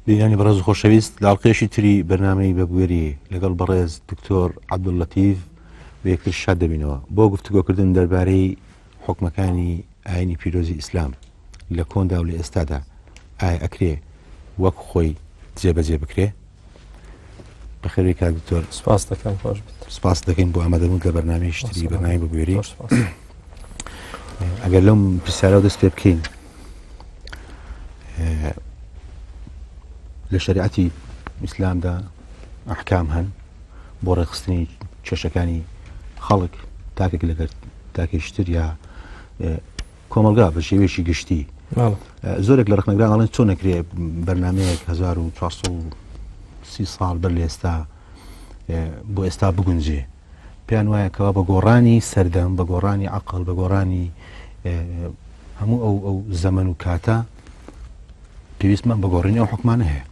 بینانی بەڕێز و خۆشەویست لە ئەڵقەیەکی تری بەرنامەی بە بوێری لەگەڵ بەڕێز دکتۆر عەبدوللەتیف بە یەکتر شاد دەبینەوە بۆ گفتوگۆکردن دەربارەی حکومەکانی ئاینی پیرۆزی ئیسلام لە کۆندا و لە ئێستادا ئایا ئەکرێ وەک خۆی جێبەجێ بکرێ؟ بەخێربێی کاک دکتۆر. سپاس دەکەم خۆش بێت. سپاس دەکەین بۆ ئامادەبوون لە بەرنامەی شتری بەرنامەی ببێری. ئەگەر لەم پرسیارەوە دەست پێ بکەین لە شریعەتی ئیسلامدا ئەحکام هەن بۆ ڕێکخستنی کێشەکانی خەڵک تاکێک لەگەر تاکێشتر یا کۆمەڵگا بە شێوەیەکی گشتی زۆرێک لە ڕخنەگران ئەڵێن چۆن نەکرێ بەرنمەیەک 1430 ساڵ بەر لە ئێستا بۆ ئێستا بگونجێ پێیان وایە کەوا بە گۆڕانی سەردەم بە گۆڕانی عقل بە گۆڕانی هەموو ئەو ئەو زەمن و کاتە پێویستمان بە گۆڕینی ئەو حکمانە هەیە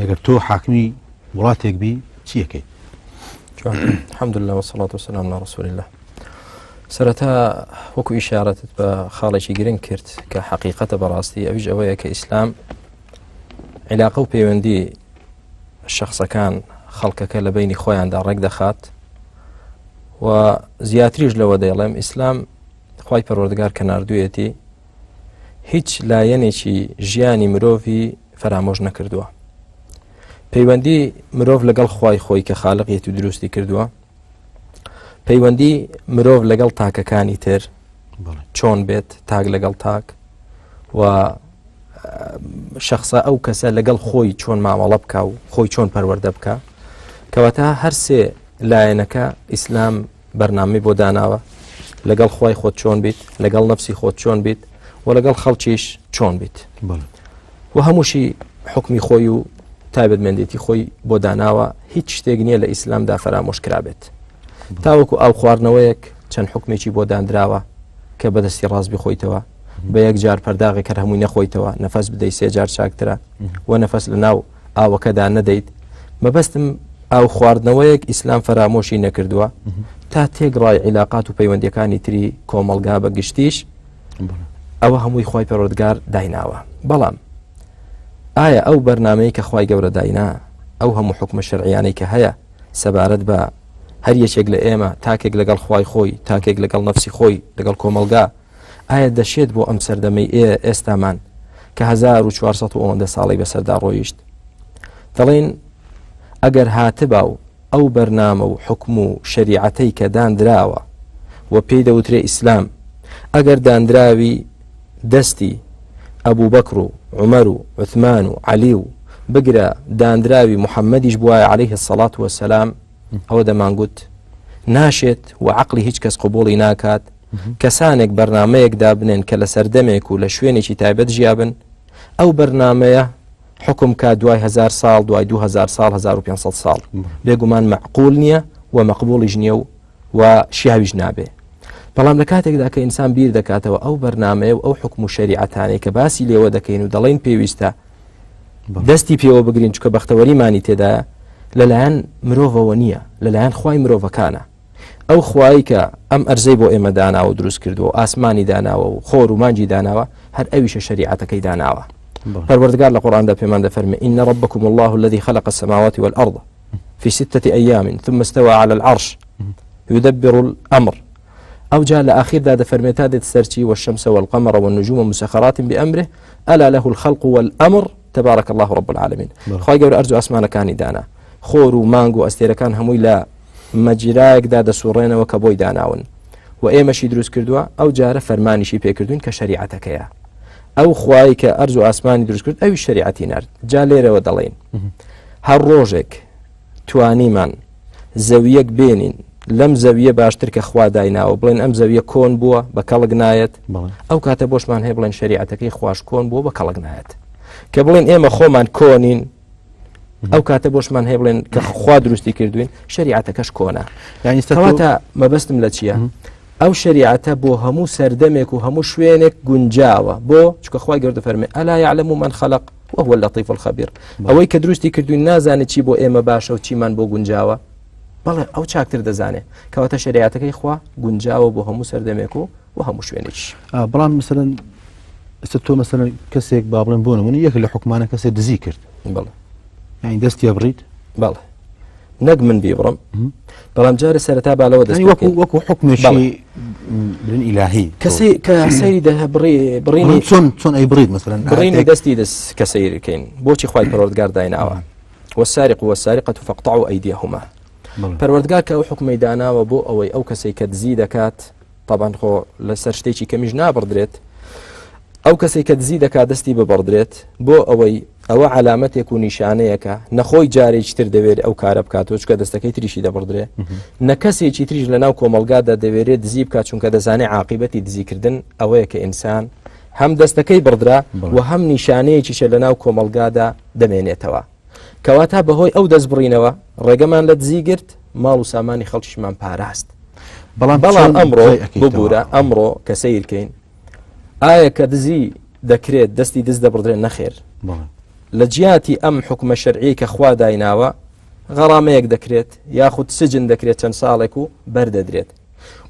ئەگەر تۆ حاکمی وڵاتێک بی چیەکەی الحمد لله والصلاة والسلام على رسول الله سەرەتا وەکو ئیشارەتت بە خاڵێکی گرنگ کرد کە حەقیقەتە بەڕاستی ئەویش ئەوەیە کە ئیسلام عیلاقە و پەیوەندی شخصەکان خەڵکەکە لە بینی خۆیاندا ڕێک دەخات و زیاتریش لەوە دەیڵێم ئیسلام خی پەروەردگار کە نردوویەتی هیچ لایەنێکی ژیانی مرۆڤی فەرامۆش نەکردووە پەیوەندی مرۆڤ لەگەڵ خوای خۆی کە خاالقیت و دروستی کردووە پەیوەندی مرۆڤ لەگەڵ تاکەکانی تر چۆن بێت تاک لەگەڵ تاک و شخصە ئەو کەسە لەگەڵ خۆی چۆن مامەڵە بکە و خۆی چۆن پەروەردە بکە کەواتە هەرسێ لایەنەکە ئیسلام بەرنامەی بۆ داناوە لەگەڵ خی خۆت چۆن بیت لەگەڵ نفسی خۆت چۆن بیت و لەگەڵ خەڵکیش چۆن بیت و هەمووشی حکمی خۆی و تایبەتمەندێتی خۆی بۆ داناوە هیچ شتێک نییە لە ئیسلامدا فەرامۆش کرابێت تاوەکو ئاو خواردنەوەیەک چەند حکمێکی بۆ دانراوە کە بەدەستی ڕاست بخۆیتەوە بە یەک جار پەرداغێک هەر هەمووی نەخۆیتەوە نەفەس بدەی سێ جار چاکترە و نەفەس لە ناو ئاوەکەدا نەدەیت مەبەستم ئاو خواردنەوەیەک ئیسلام فەرامۆشی نەکردووە تا تێگڕای عیلاقات و پەیوەندیەکانی تری کۆمەڵگا بە گشتیش ئەوە هەمووی خی پەرۆردگار دایناوە بەڵام ئایا ئەو بەرنمەیە کە خی گەورە داینا ئەو هەموو حکومە شەرعیانەی کە هەیە سەبارەت بە هەر یەکێک لە ئێمە تاکێک لەگەڵ خوای خۆی تاکێک لەگەڵ نەفسی خۆی لەگەڵ کۆمەلگا ئایا دەشێت بۆ ئەم سەردەمەی ئێ ئێستامان کە 1400 و ئەوەندە ساڵی بەسەردا ڕۆیشت دەڵێن ئەگەر هاتبا و ئەو بەرنامە و حکم و شەریعەتەی کە داندراوە و پێی دەوترێ ئیسلام ئەگەر داندراوی دەستی ئەبوو بەکر و عومەر و عوثمان و عەلی و بگرە داندراوی محەممەدیش بواە عليه الصلاة والسلام ئەوە دەمانگوت ناشێت و عقلی هیچ کەس قبوڵی ناکات کەسانێک بەرنمەیەک دابنێن کە لە سەردەمێک و لە شوێنێکی تایبەت ژیابن ئەو بەرنمەیە حکم کا دوای هزار ساڵ دوای 2000 ساڵ 1500 ساڵ بێگومان معقول نییە و مەقبولیش نییە و و شیاویش نابێ بەڵام لە کاتێکدا کە ئینسان بیر دەکاتەوە ئەو بەرنمەیە و ئەو حکم و شەریعەتانەی کە باسی لێوە دەکەین و دەڵێن پێویستە دەستی پێوە بگرین چکە بەختەوەریمانی تێدایە لەلایەن مرۆڤەوە نییە لەلایەن خوای مرۆڤەکانە ئەو خوایی کە ئەم ئەرزەی بۆ ئێمە داناوە دروست کردووە و ئاسمانی داناوە و خۆر و مانگی داناوە هەر ئەویشە شەریعەتەکەی داناوە پەروەردگار لە قورئاندا پێمان دەفەرمێ إن ربكم الله الذي خلق السماوات والأرض في ستة أيام ثم استوى على العرش يدبر الأمر أو جاء لآخر دا دەفەرمێ تا دێت سەرچی والشمس والقمر والنجوم مسخرات بأمره ألا له الخلق والأمر تبارك الله رب العالمين خوای گەورە ئەرز و ئاسمانەکانی دانا خۆر و مانگ و ئەستێرەکان هەمووی لە مەجرایەکدا دەسوڕێنەوە کە بۆی داناون و ئێمەشی دروست کردووە ئەو جارە فەرمانیشی پێکردوین کە شەریعەتەکەیە ئەو خوای کە ئەرز و ئاسمانی دروست کرد ئەوی شەریعەتی نارد جا لێرەوە دەڵێین هەر ڕۆژێک توانیمان زەویەک بێنین لەم زەویە باشتر کە خوا دایناوە بڵێن ئەم زەویە کۆن بووە بە کەڵک نایەت ئەو کاتە بۆشمان هەیە بڵێن شەریعەتەکەی خواش کۆن بووە بە کەڵک نایەت کە بڵێن ئێمە خۆمان کۆنین ئەو کاتە بۆشمان هەیە بڵێن کە خوا دروستی کردوین شەریعەتەکەش کۆنە یعنی کەواتە مەبەستم لە چییە؟ ئەو شەریعەتە بۆ هەموو سەردەمێک و هەموو شوێنێک گونجاوە بۆ چکە خی گەورە فەرمێ ئەلا يعلم من خلق وهو اللطيف الخبير ئەوەی کە دروستی کردوین نازانێت چی بۆ ئێمە باشە و چیمان بۆ گونجاوە بەڵێ ئەو چاکتر دەزانێت کەواتە شەریعەتەکەی خوا گونجاوە بۆ هەموو سەردەمێک و و هەموو شوێنێکیش بەڵام مثلەن. ئێستا تۆ مەسەلەن کەسێک با بڵێن بۆ نمونە یەک لە حکومانە کەسێک دزی کرد بەڵێ یعنی دەستی بڕیت بەڵێ نەک من بیبڕم بەڵام جارە سەرەتا بالەوە دەست وەکو وەکو حکمێکی برن ئیلاهی کەسی کە سەیری دە بڕی بڕینی چۆن چۆن ئەی بڕیت مثلەن بڕینی دەستی دەست کە سەیرکەین بۆچی خوای پەروەردگار دایناوە والسارق والسارقة فاقطعوا أيديهما پەروەردگار کە ئەو حکومەی داناوە بۆ ئەوەی ئەو کەسەی کە دزی دەکات تەبعەن خۆ لەسەر شتێکی کەمیش نابڕدرێت ئەو کەسێک کە دزی دەکات دەستی ببڕدرێت بۆ ئەوەی ئەوە علامەتێک و نیشانەیەکە نەخۆی جارێکی تر دەوێت ئەو کارە بکاتەوە چکە دەستەکەی تریشی دەبڕدرێ نە کەسێکی تریش لە ناو کۆمەلگادا دەوێرێت دزی بکات چونکە دەزانێت عاقبەتی دزیکردن ئەوەیە کە ئینسان هەم دەستەکەی بڕدرا و هەم نیشانەیەکیشە لە ناو کۆمەلگادا دەمێنێتەوە کەواتە بەهۆی ئەو دەستبڕینەوە ڕێگەمان لە دزی گرت ماڵ و سامانی خەڵکیشمان پاراست بەڵام بەڵام ئەمڕۆ ببوورە ئەمڕۆ کە سیرکەین ئایا کە دزی دەکرێت دەستی دز دەبڕدرێن نەخێر لە جیاتی ئەم حکومە شەرعی کە خوا دایناوە غەرامەیەک دەکرێت یاخود سجن دەکرێت چەند ساڵێک و بەردەدرێت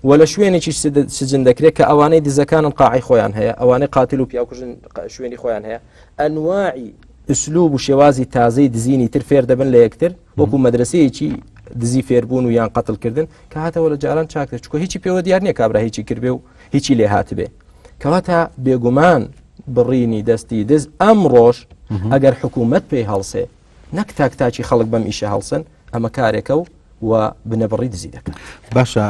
و لە شوێنێکی سجن دەکرێت کە ئەوانەی دزەکانن قاعی خۆیان هەیە ئەوانەی قاتل و پیاوکوژن شوێنی خۆیان هەیە ئەنواعی ئسلوب و شێوازی تازەی دزینی تر فێر دەبن لە یەکتر وەکو مەدرسەیەکی دزی فێربوون و یان قەتڵکردن کە هاتەوە لە جاران چاکتر چکە هیچی پێوە دیار نییە کابرا هیچی کردبێ و هیچی لێ هاتبێ کەواتە بێگومان بڕینی دەستی دز ئەم ڕۆژ ئەگەر حکوومەت پێی هەڵسێ نەک تاک تاکی خەڵک بەم ئیشە هەڵسن ئەمە کارێکە و و بنەبڕی دزی دەکات باشە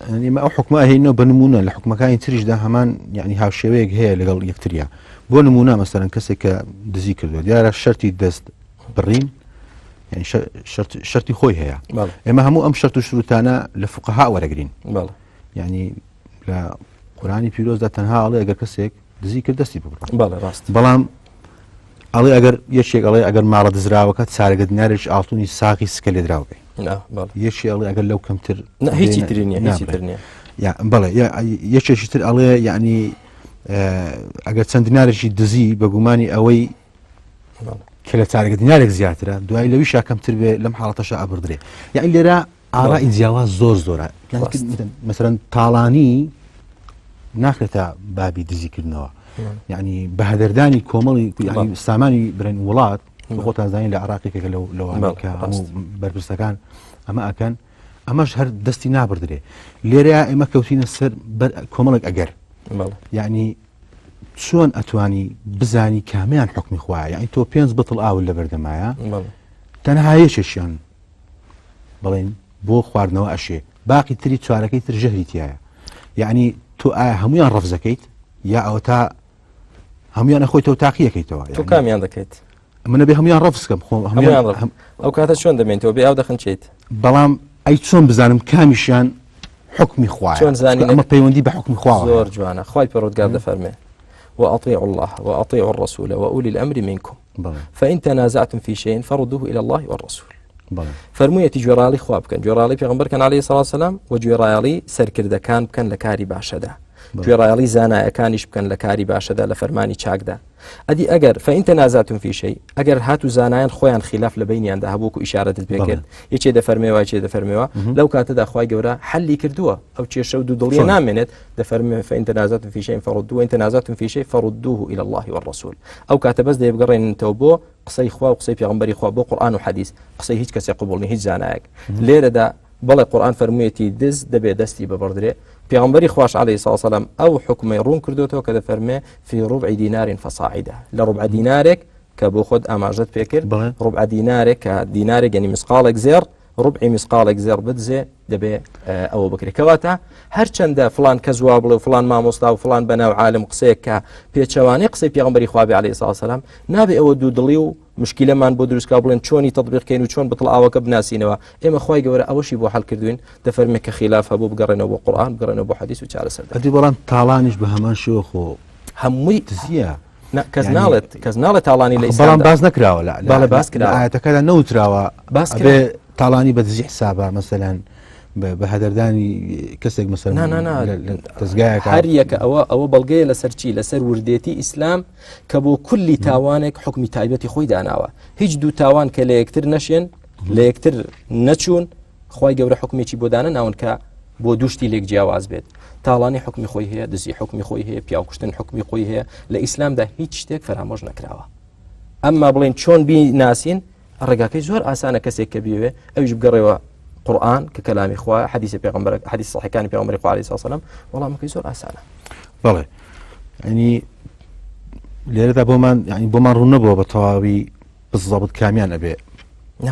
ئێمە ئەو حکومە هینەوە بە نمونە لە حکومەکانی تریشدا هەمان یعنی هاوشێوەیەک هەیە لەگەڵ یەکتریا بۆ نمونە مەسەرەن کەسێک کە دزی کردووە دیارە شەرتی دەست بڕین یعنی شەرتی خۆی هەیە ئێمە هەموو ئەم شەرت و شروتانە لە فقها وەرەگرین یعنی لە قورانی پیرۆزدا تەنها ئەڵێ ئەگەر کەسێک دزی کرد دەستی ببڕە بەڵێ ڕاست بەڵام ئەڵێ ئەگەر یەکێک ئەڵێ ئەگەر ماڵە دزراوەکە چارەگە دینارێکی ئاڵتونی ساغی سکە لێدراو بێ یەکی ئەڵێ ئەگەر لەو کەمتر هیچی تری نیە هیچی تر نیە بەڵێ یەکێکی تر ئەڵێ یعنی ئەگەر چەند دینارێکی دزی بە گومانی ئەوەی کە لە چارەگە دینارێک زیاترە دوای لەویشا کەمتر بێ لەم حاڵەتەشا ئەبردرێ یعنی لێرە ئارائی جیاواز زۆر زۆرە مەسەرەن تاڵانی ناخرێتە بابی دزیکردنەوە یعنی بەهدەردانی کۆمەڵی سامانی برن وڵات خۆتان زانین لە عراقێکێکە لەو لەوانە کە هەموو بەرپرسەکان ئەمە ئەکەن ئەمەش هەر دەستی نابدرێ لێرە ئێمە کەوتینە سەر کۆمەڵێک ئەگەر یعنی چۆن ئەتوانی بزانی کامیان حکمی خوایە یعنی تۆ پێنج بتڵ ئاول لە بەردەمایە تەنها یەکێکیان بڵێن بۆ خواردنەوە ئەشێ باقی تری چوارەکەی تر ژەهری تایە یعنی تۆ ئایا هەمویان ڕەفزەکەیت یا ئەوە تا هەمویان ئەخۆیتەوە تاقیەکەیتەوە تۆ کامیان دەکەیت منە بێ هەمویان ڕەفزکەم خۆ هەمویان ئەو کاتە چۆن دەمێنەوە بێ ئاو دەخنچیت بەڵام ئەی چۆن بزانم کامیشیان حکمی خوا چۆن زانی ئەمە پەیوەندی بە حکمی خوا زۆر جوانە خوای پەروەردگار دەفەرمێ وأطيعوا الله وأطيعوا الرسول وأولي الأمر منكم فإن تنازعتم في شيء فردوه إلى الله والرسول فەرموویەتی گوێڕایەڵی خوا بکەن گوێڕایەڵی پێغمبەر کەن عەلەیهی سڵات سەلام و گوێڕایەڵی سەرکردەکان بکەن لە کاری باشەدا گوێڕایەڵی زانایەکانیش بکەن لە کاری باشەدا لە فەرمانی چاکدا ئەدی ئەگەر فإن تنازعتم في شيء ئەگەر هاتو زانایان خۆیان خلاف لە بینیاندا هەبووک و ئیشارەتت پێکرد یەکێ دەفەرمێوە چێ دەفەرمێوە لەو کاتەدا خوای گەورە حەلی کردووە ئەو کێشە و دوو دڵیە نامێنێت دەفەرمێ فإن تنازعتم في شيء فردوه إن تنازعتم في شيء فردوه إلى الله والرسول ئەو کاتە بەس دەیبگەڕێننەوە بۆ قسەی خوا و قسەی پێغمبەری خوا بۆ قورآن و حەدیث قسەی هیچ کەسێک قبوڵ نیە هیچ زانایەک لێرەدا بەڵێ قورآن فەرموویەتی دز دەبێ دەستی ببڕدرێ پێغمبەری خواش عەلەیهی سڵ سەلام ئەو حکومەی ڕوون کردوێتەوە کە دەفەرمێ في ربع دینار فصاعدا لە ڕبع دینارێک کە بۆ خۆت ئاماژەت پێکرد ڕبع دینارێک کە دینارێک یعنی مسقاڵێک زێڕ ڕوبعی مسقاڵێک زێڕ بدزێ دەبێ ئەوە بکرێت کەواتە هەرچەندە فلان کەس وا بڵێ و فلان مامۆستا و فلان بەناو عالم قسەیەک کە پێچەوانەی قسەی پێغمبەری خوابی عەلەیهی سڵام نابێ ئەوە دوو دڵی و مشکلەمان بۆ دروستکا بڵێن چۆنی تطبیقکەین و چۆن بتڵ ئاوەکە بناسینەوە ئێمە خوای گەورە ئەوەشی بۆ حل کردوین دەفەرمێ کە خلاف هەبوو بگەڕێنەوە بۆ قورآن بگەڕێنەوە بۆ حەدیث و چارەسەر ئەدی بەڵام تاڵانیش بە هەمان شێوە خۆ هەمووی دزیە کەس ناڵێت کەس ناڵێت تاڵانی لە بەڵام باس نەکراوە لە بەڵێ باس کرا ئاەتەکەدا نەوتراوە باس کرا تاڵانی بە دزی حسابە مەسەلەن بە هەدەردانی کەسێک مەسەر دەستگایەک هەر یەکە ئەوە ئەوە بەڵگەیە لەسەر چی لەسەر وردێتی ئیسلام کە بۆ کولی تاوانێک حکمی تایبەتی خۆی داناوە هیچ دوو تاوان کە لە یەکتر نەشێن لە یەکتر نەچوون خوای گەورە حکمێکی بۆ دانە ناون کە بۆ دوشتی لێک جیاواز بێت تاڵانی حکمی خۆی هەیە دزی حکمی خۆی هەیە پیاوکوشتن حکمی خۆی هەیە لە ئیسلامدا هیچ شتێک فەرامۆش نەکراوە ئەمما بڵێن چۆن بیناسین ڕێگاکەی زۆر ئاسانە کەسێک کە بیەوێ ئەویش بگەڕێەوە قورآن کە کەلامی خوا حەدیثی پێغەمبەر حەدیث صحیحەکانی پێغەمبەری خوا عەلەیهی سەلام وەڵامەکەی زۆر ئاسانە. بەڵێ ینی لێرەدا بۆمان ینی بۆمان ڕوون نەبووە بە تەواوی بزەبت کامیان ئەبێ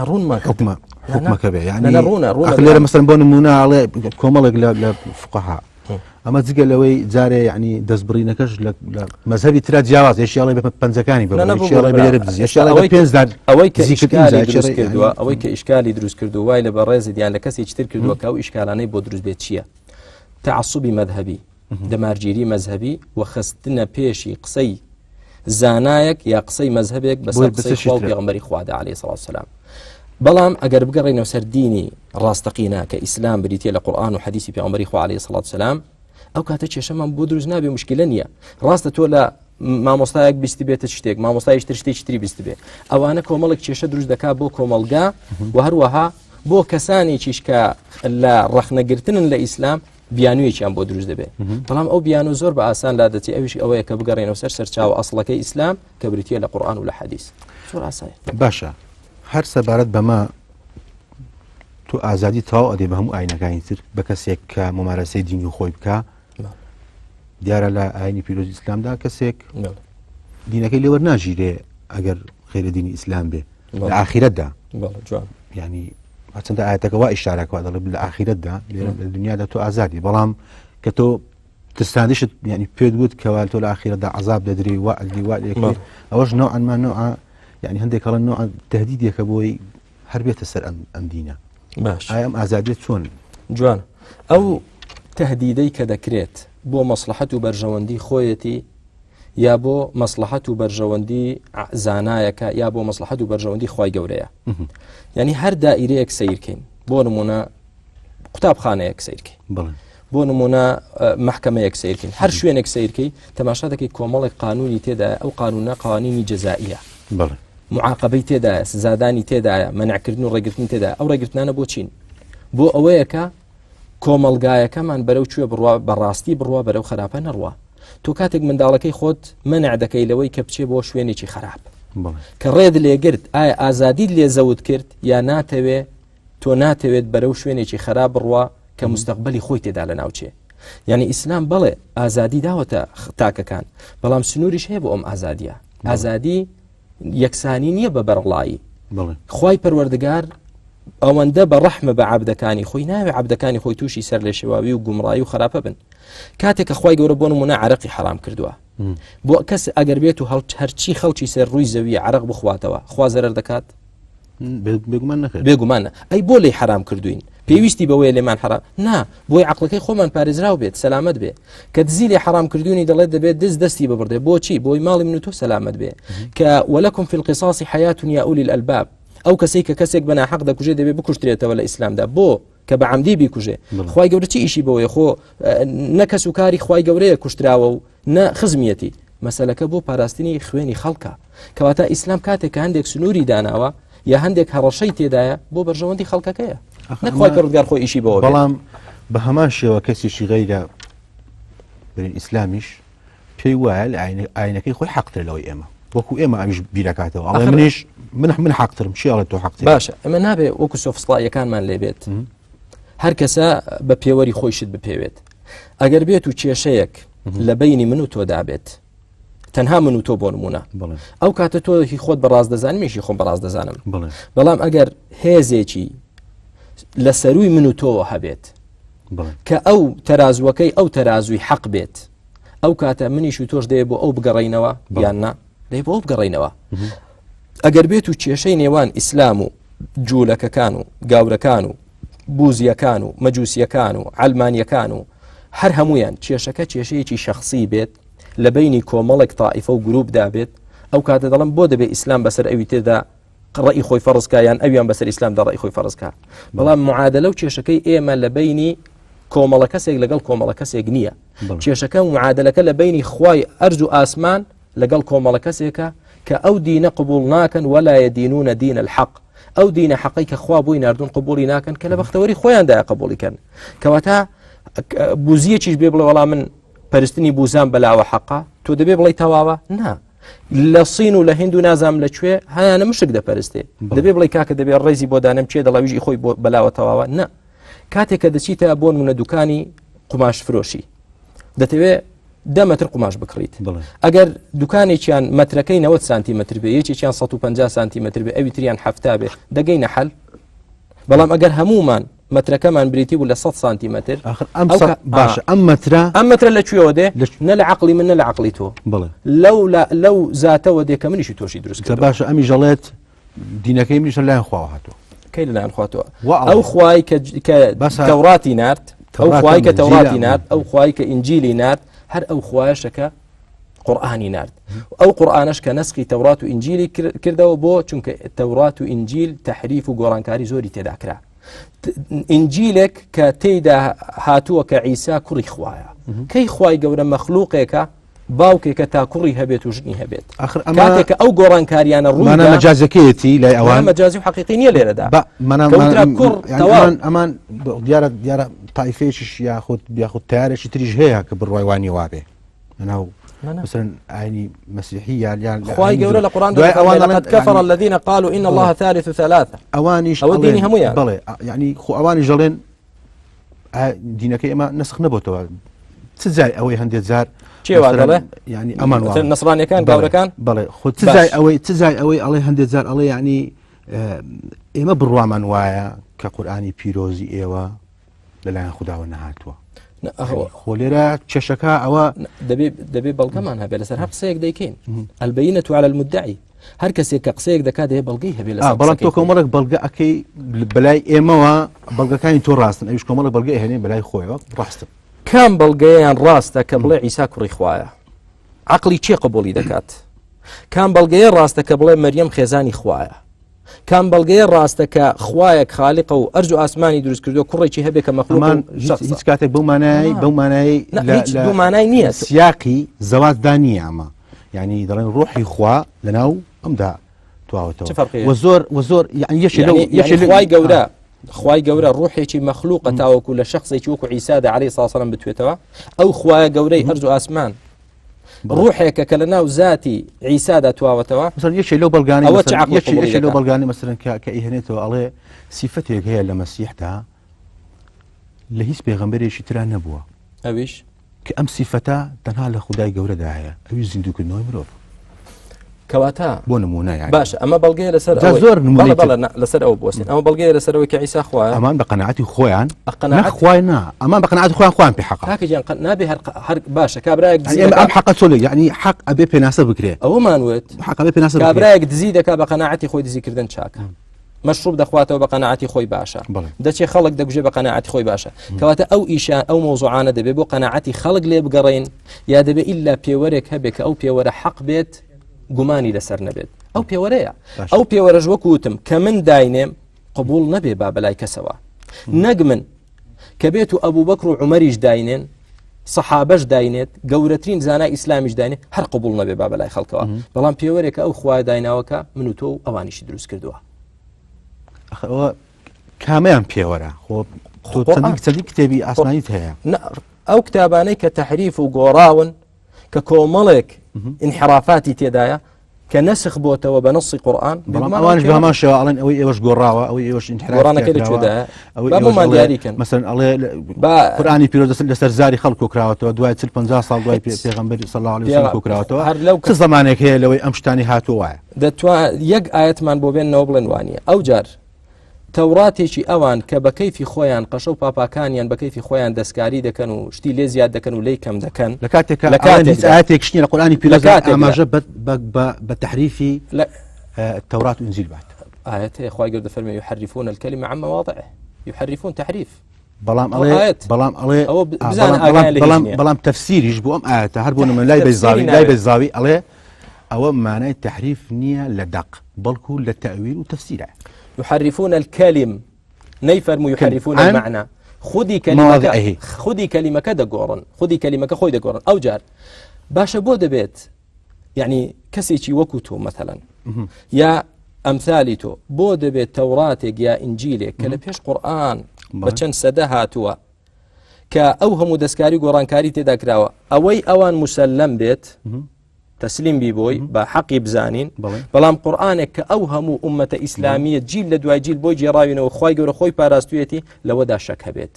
ڕوونمان حکومە حکومەکە بێ یعنی ڕوونە ڕوونە لێرە مەسەن بۆ نمونە ئەڵێ کۆمەڵێک لە فقها ئەمە جگە لەوەی جارێ یعنی دەستبڕینەکەش لە مەزهەبی ترا جیاواز یەشیاڵی بە پەنجەکانی بە پێنج ئەوەی کە ئیشکالی دروست کردووە ئەوەی کە ئیشکالی دروست کردو وای لە بەڕێزت یان لە کەسێکی تر کردووە کە ئەو ئیشکالانەی بۆ دروست بێت چییە تعصبی مەذهبی دەمارگیری مەذهبی و خستنە پێشی قسەی زانایەک یا قسەی مەذهبێک بەسەر قسەی خوا و پێغەمبەری خوادا عەلەیهی سڵاو سەلام بەڵام ئەگەر بگەڕێینەوە سەر دینی ڕاستەقینە کە ئیسلام بریتە لە قورآن و حەدیسی پێغەمبەری خوا عەلەیهی سڵاو سەلام ئەو کاتە کێشەمان بۆ دروست نابێ مشکلە نییە ڕاستە تۆ لە مامۆستایەک بیست بێتە شتێک مامۆستایش تر شتێکی تری بیست بێ ئەوانە کۆمەڵێک کێشە دروست دەکات بۆ کۆمەڵگا و هەروەها بۆ کەسانێکیش کە لە ڕەخنەگرتنن لە ئیسلام بیانوویەکیان بۆ دروست دەبێت بەڵام ئەو بیانوو زۆر بە ئاسان لا دەچێت ئەویش ئەوەیە کە بگەڕێنەوە سەر سەرچاوە ئەسڵەکەی ئیسلام کە بریتە لە قورآن و لە حەدیث زۆر ئاسایە باشە هەر سەبارەت بەمە تۆ ئازادی تەواو ئەدەی بە هەموو ئاینەکانی تر بە کەسێک کە ممارەسەی دینی خۆی بکە دیارە لە ئاینی پیرۆزی ئیسلامدا کەسێک دینەکەی لێوەر ناژیرێ ئەگەر خێرە دینی ئیسلام بێ لە ئاخیرەتدا جوان ینی هەرچەندە ئاەتەکە وا ئیشارەکە دەڵێ لە ئاخیرەتدا لێرە لە دنیادا تۆ ئازادی بەڵام کە تۆ ترساندیشت ینی پێت وت کەوا تۆ لە ئاخیرەتدا عذاب دەدری وا ئەدری وا لێکرێ ئەوەش نەوعەن نوعە یعنی هەندێک هەڵە نوع تهدیدێکە بۆی هەر بێتە سەر ئەم ئەم دینە باش ئایا ئەم ئازادیە چۆن جوان ئەو تهدیدەی کە دەکرێت بۆ مەسلحەت و بەرژەوەندی خۆیەتی یا بۆ مەسلحەت و بەرژەوەندی زانایەکە یا بۆ مەسلحەت و بەرژەوەندی خی گەورەیە یعنی هەر دائیرەیەک سیرکەین بۆ نمونە قوتابخانەیەک سیرکەین بۆ نمونە محکمەیەک سیرکەین هەر شوێنێک سیرکەی تەماشا دەکەی کۆمەڵێک قانونی تێدا ئەو قانونە قوانینی جەزائیە معاقبەی تێدایە سزادانی تێدایە مەنعکردن و ڕێگرتن تێدا ئەو ڕێگرتنانە بۆ چین بۆ ئەوەیە کە کۆمەڵگایەکەمان بەرەو کوێ بڕوا بەڕاستی بڕوا بەرەو خراپە نەڕوا تۆ کاتێک منداڵەکەی خۆت مەنع دەکەی لەوەی کە بچێ بۆ شوێنێکی خراپ کە ڕێت لێگرت ئایا ئازادیت لێ زەوت کرد یا ناتەوێ تۆ ناتەوێت بەرەو شوێنێکی خراپ بڕوا کە مستەقبلی خۆی تێدا لە ناوچێ یعنی ئیسلام بەڵێ ئازادی داوەتە تاکەکان بەڵام سنووریش هەیە بۆ ئەم ئازادیە ئازادی یەکسانی نییە بە بەرەڵایی خوای پەروەردگار ئەوەندە بە ڕەحمە بە عبدەکانی خۆی ناوێ عبدەکانی خۆی تووشی سەر لە شێواوی و گومڕایی و خراپە بن کاتێک کە خوای گەورە بۆ نمونە عرەقی حرام کردووە بۆ کەس ئەگەر بێت و هەڵ هەرچی خەڵکی سەر ڕووی زەوی عرق بخواتەوە خوا زەرەر دەکات بێگومان نەخێر بێگومان ئەی بۆ لێی حەرام کردوین پێویستی بەوەیە لێمان حەرام نا بۆی عقلەکەی خۆمان پارێزراو بێت سەلامت بێ کە دزی لێ حەرام کردوونی دەڵێت دەبێت دز دەستی ببڕدێ بۆچی بۆی ماڵی من و تۆ سەلامت بێ کە ولكم في القصاص حياة يا أولي الألباب ئەو کەسەی کە کەسێک بە ناحەق دەکوژێ دەبێ بکوشترێتەوە لە ئیسلامدا بۆ کە بە عەمدی بیکوژێ خوای گەورە چی ئیشی بەوەیە خۆ نە کەس و کاری خوای گەورەیە کوشتراوە و نە خزمیەتی مەسەلەکە بۆ پاراستنی خوێنی خەڵکە کەواتە ئیسلام کاتێک کە هەندێک سنووری داناوە یا هەندێک هەڕەشەی تێدایە بۆ بەرژەوەندی خەڵکەکەیە نەخوای پەروەردگار خۆی ئیشی بەوە بەڵام بە هەمان شێوە کەسێکی غەیرە برین ئیسلامیش پێی وایە لە ئاینەکەی خۆی حەقترە لەوەی ئێمە وەکو ئێمە ئەویش بیرەکاتەوە ئەڵێ منیش من من حەقترم چی ئەڵێ تۆ حەقتری باشە ئەمە نابێ وەکو سۆفسڵایەکانمان لێبێت هەر کەسە بە پێوەری خۆیشت بپێوێت ئەگەر بێت و کێشەیەک لە بینی من و تۆدا بێت تەنها من و تۆ بۆ نمونە ئەو کاتە تۆ هی خۆت بەڕاست دەزانم میشی خۆم بەڕاست دەزانم بەڵام ئەگەر هێزێکی لە سەروی من و تۆوە هەبێت کە ئەو تەرازوەکەی ئەو تەرازوی حەق بێت ئەو کاتە منیش و تۆش دەیە بۆ ئەو بگەڕینەوە یان نا دەی بۆ ئەو بگەڕینەوە ئەگەر بێت و کێشەی نێوان ئیسلام و جوولەکەکان و گاورەکان و بوزیەکان و مەجوسیەکان و عەلمانیەکان و هەر هەمویان کێشەکە کێشەیەکی شخصی بێت لە بینی کۆمەڵێک تائیفە و گروپدا بێت ئەو کاتە دەڵم بۆ دەبێ ئیسلام بەسەر ئەوی تردا ڕەئی خۆی فەرزکا یان ئەویان بەسەر ئیسلامدا ڕەئی خۆی فەرزکا بەڵام معادلە و کێشەکەی ئێمە لە بینی کۆمەڵە کەسێک لەگەڵ کۆمەڵە کەسێک نییە کێشەکە و معادلەکە لە بینی خوای ئەرز و ئاسمان لەگەڵ کۆمەڵە کەسێکە کە ئەو دینە قبول ناکەن ولا يدينون دين الحق ئەو دینە حەقی کە خوا بۆی ناردون قبولی ناکەن کە لە بەختەوەری خۆیاندا قبولی کەن کەواتە. بوزیەکیش بێ بڵێ وەڵا من پەرستنی بوزان بەلاوە حەقە تۆ دەبێ بڵێ تەواوە نا لە سین و لە هند و نازام لە کوێ هەیانە مشک دەپەرستێ دەبێ بڵێ کاکە دەبێ ڕێزی بۆ دانم کێ دەڵاویژی خۆی بۆ بەلاوە تەواوە نا کاتێک کە دەچیتە بۆ نمونە دوکانی قوماش فرۆشی دەتەوێ دە مەتر قوماش بکڕیت ئەگەر دوکانێکیان مەترەکەی 90 سانتیمەتر بێ یەکێکیان 150 سانتیمەتر بێ ئەوی تریان هەفتا بێ دەگەینە حەل بەڵام ئەگەر هەمومان مەترەکەمان بریتی بوو لە 100 سانتیمەتر آخر ئەم باش ئەم مەترە ئەم مەترە لە کوێوە دێ نە لە عقلی من نە لە عقلی تۆ لەو لەو زاتەوە دێ کە منیشی تۆشی دروست کرد باشە ئەمی ژەڵێت دینەکەی منیش لەلایەن خواوە هاتووە کەی لەلایەن خواتەوە ئەو خوای کە تەوراتی نارد ئەو خوای کە تەوراتی نارد ئەو خوای کە ئینجیلی نارد هەر ئەو خوایشەکە قورآانی نارد ئەو قورآانش کە نسخی تەورات و ئینجیلی کردەوە بۆ چونکە تەورات و ئینجیل تەحریف و گۆڕانکاری زۆری تێدا کرا ئینجیلێک کە تێیدا هاتووە کە عیسا کوڕی خوایە کەی خوای گەورە مەخلوقێکە باوکێکە تا کوڕی هەبێت و ژنی هەبێت ئەخر ئەمە کاتێک کە ئەو گۆڕانکاریانە ڕوویدا مانا مەجازەکەیەتی لای ئەوان ئەوان مەجازی و حەقیقی نییە لێرەدا با مانا کە وترا مانا- کوڕ یعنی تەواو. ئەمان ئەمان دیارە دیارە تایفەیەکیش یاخود یاخود تیارێکی تریش هەیە کە بڕوای وانی وابێ لەناو نا، نا. مثلا ئاینی مەسیحی یان یان لە خوای ئاینی گەورە زۆر. لە قورئان دوای ئەوان دەفەرموێ ئەڵێن لقد كفر یعنی الذين قالوا إن الله ثالث ثلاثة ئەوانیش ئەوە دینی ئەڵێن- هەموویان. بەڵێ یعنی خۆ ئەوانیش دەڵێن دینەکەی ئێمە نسخ نەبتەوە چ جای ئەوەی هەندێک جار چێوا دەڵێ ینی ئەمان نەسرانەکان گەورەکان بڵێ خۆ چ جای ئەوەی چ جای ئەوەی ئەڵێ هەندێک جار ئەڵێ ینی ئێمە بڕوامان وایە کە قورآانی پیرۆزی ئێوە لەلایەن خداوە نەهاتووە خۆ لێرە کێشەکە ئەوە دەبێ بەڵگەمان هەبێ لەسەر هەر قسەیەک دەیکەین البینة على المدعی هەر کەسێک کە قسەیەک دەکات دەبێ بەڵگەی هەبێ لەسەر بەڵام تۆ قسەکەی خۆی. کۆمەڵێک بەڵگە ئەەکەی بەلای ئێمەوە بەڵگەکانی تۆ ڕاستن ئەویش کۆمەڵێک بەڵگە ئەهێنێ بەلای خۆیەوە ڕاستن کام بەڵگەیان ڕاستە کە بڵێ عیسا کوڕی خوایە عقلی چێ قبولی دەکات کام بەڵگەیە ڕاستە کە بڵێ مەریەم خێزانی خوایە کام بەڵگەیە ڕاستە کە خوایەک خالیقە و ئەرز و ئاسمانی دروست کردووە کوڕێکی هەبێ کە مەخلوق ئەمان و هیچ شەخسە. هیچ کاتێک بەو مانای بەو مانای نا، هیچ دوو مانای نییە. سیاقی زەواتدا نییە ئەمە یعنی دەڵێن ڕۆحی خوا لەناو ئەمدا تواوەتەوە چ فەرقی هەیە؟ وە زۆر وە زۆر یعنی یەکێ لەو یعنی یەکێ یعنی لەو خوای گەورە خوای گەورە ڕوحێکی مەخلوقە تاوەکو لە شخصێکی وەکو عیسادا عەلەیهی سڵاو سەلام بتوێتەوە ئەو خوایە گەورەی ئەرز و ئاسمان ڕوحێکە کە لە ناو زاتی عیسادا تواوەتەوە مثلا یەکێ لەو بەڵگانەی ئەوە چ مثلا عەقڵ یەکێ قبوڵی یەکێ لەو دەکات؟ بەڵگانەی مثلا کە کە ئیهێنێتەوە ئەڵێ سیفەتێک هەیە لە مەسیحدا لە هیچ پێغەمبەرێکی ترا نەبووە ئەویش کە ئەم سیفەتە تەنها لە خودای گەورەدا هەیە ئەویش زیندووکردنەوەی مرۆڤ. کەواتە بۆ نمونە یانی. باشە ئەمە بەڵگەیە لەسەر جا ئەوەی زۆر نمونەی بەڵێ بەڵێ تر. نا، لەسەر ئەو بوەستین ئەمە بەڵگەیە لەسەر ئەوەی کە عیسا خوایە ئەمان بە قەناعەتی خۆیان بە قەناعەت نا خوای نا ئەمان بە قەناعەتی خۆیان خۆیان پێ حەقە کاکە گیان قە- نابێ هەر قە- هەر باشە کابرایەک دزی یعنی ئێمە ئەم دەکا حەقە چۆن یعنی حەق ئەبێ پێناسە بکرێ ئەوەمان وت حەق ئەبێ پێناسە بکرێ کابرایەک دزی دەکا بە قەناعەتی خۆی دزیکردن چاکە مەشروب دەخواتەوە بە قەناعەتی خۆی باشە دەچێ خەڵک دەگوژێ بە قەناعەتی خۆی باشە کەواتە ئەو ئیشان ئەو مۆزوعانە دەبێ بۆ قەناعەتی خەڵک لێ بگەڕین یا دەبێ ئللا پێوەرێک هەبێ کە ئەو پێوەرە حەق بێت گومانی لەسەر نەبێت ئەو پێوەرەیە ئەو پێوەرەش وەکوتم کە من داینێم قبول نەبێ با بەلای کەسەوە نەک من کە بێت و ئەبوو بەکر و عومەریش داینێن سەحابەش داینێت گەورەترین زانای ئیسلامیش داینێ هەر قبول نەبێ با بەلای خەڵکەوە بەڵام پێوەرێکە ئەو خوایە دایناوەکە من و تۆ و ئەوانیشی دروست کردووە ئەوە کامیان پێوەرە خۆ چەندی کتێبی ئاسمانیت هەیە ئەو کتابانەی کە تەحریف و گۆڕاون کە کۆمەڵێک ئینحرافاتی تێدایە کە نەسخ بۆتەوە بە نەسی قورئان بەڵام ئەوانش بە هەمان شێوە ئەڵێن ئەوەی ئێوەش گۆڕاوە ئەوەی ئێوەش ئینحراف گۆڕانەکەی لە کراوە، کوێدایە؟ ئەوەی با ئێوەش بۆمان ئەڵێ- دیاری کەن. مەسەلەن ئەڵێ با قورئانی پیرۆز لەسەر زاری خەڵک کۆکراوەتەوە دوای 40 50 ساڵ دوای حیچ. پێغەمبەری صلی الله علیه وسلم پێغ- کۆکراوەتەوە هەر لەو چ زمانێک هەیە لەوەی ئەم شتانی هاتووە وایە دەتوا یەک ئایەتمان بۆ بێنەوە بڵێن وانییە ئەو جار تەوراتێکی ئەوان کە بە کەیفی خۆیان قەشە و پاپاکانیان بە کەیفی خۆیان دەستکاری دەکەن و شتی لێ زیاد دەکەن و لێی کەم دەکەن لە کاتێک لە کاتێک هیچ کاتێکدا ئاەتێک شتنی لە قورئانی لە پیرۆزدا کاتێکدا ئاماژە بە بە بە بە تەحریفی لە تەورات و ئینجیل بات ئاەت هەیە خوای گەورە دەفەرمێ یحرفون الکلمە عن مواضعه یحرفون تحریف بەڵام ئەوە ئەڵێ ئاەت. بەڵام ئەڵێ ئەوە آ، بزانە بەڵام ئاگایان لە هیچ بەڵام نییە. بەڵام تەفسیریش بۆ ئەم ئاەتە هەر بۆ نمونە لای تەفسیری بەیزاوی لای ناوێت. بەیزاوی ئەڵێ ئەوە مانای تەحریف نییە لە دەق بەڵکو لە تەویل و تەفسیرە يحرفون الكلم نەیفەرموو يحرفون عن المعنى خودی کەلیمەکە مواضعه. خودی کەلیمەکە دەگۆڕن خودی کەلیمەکە خۆی دەگۆڕن ئەو جار باشە بۆ دەبێت یعنی کەسێکی وەکو تۆ مەثەلەن یا ئەمثالی تۆ بۆ دەبێت تەوراتێک یا ئینجیلێک کە لە پێش قورئان بە چەند سەدە هاتووە. کە ئەو هەموو دەستکاری گۆڕانکاری تێدا کراوە ئەوەی ئەوان مسللەم بێت تەسلیم بی بۆی بە حەقی بزانین بەڵام قورآانێک کە ئەو هەموو ئومەتە ئیسلامیە جیل لە دوای جیل بۆی گێڕاوینەوە خی گەورە خۆی پاراستویەتی لەوەدا شەک هەبێت.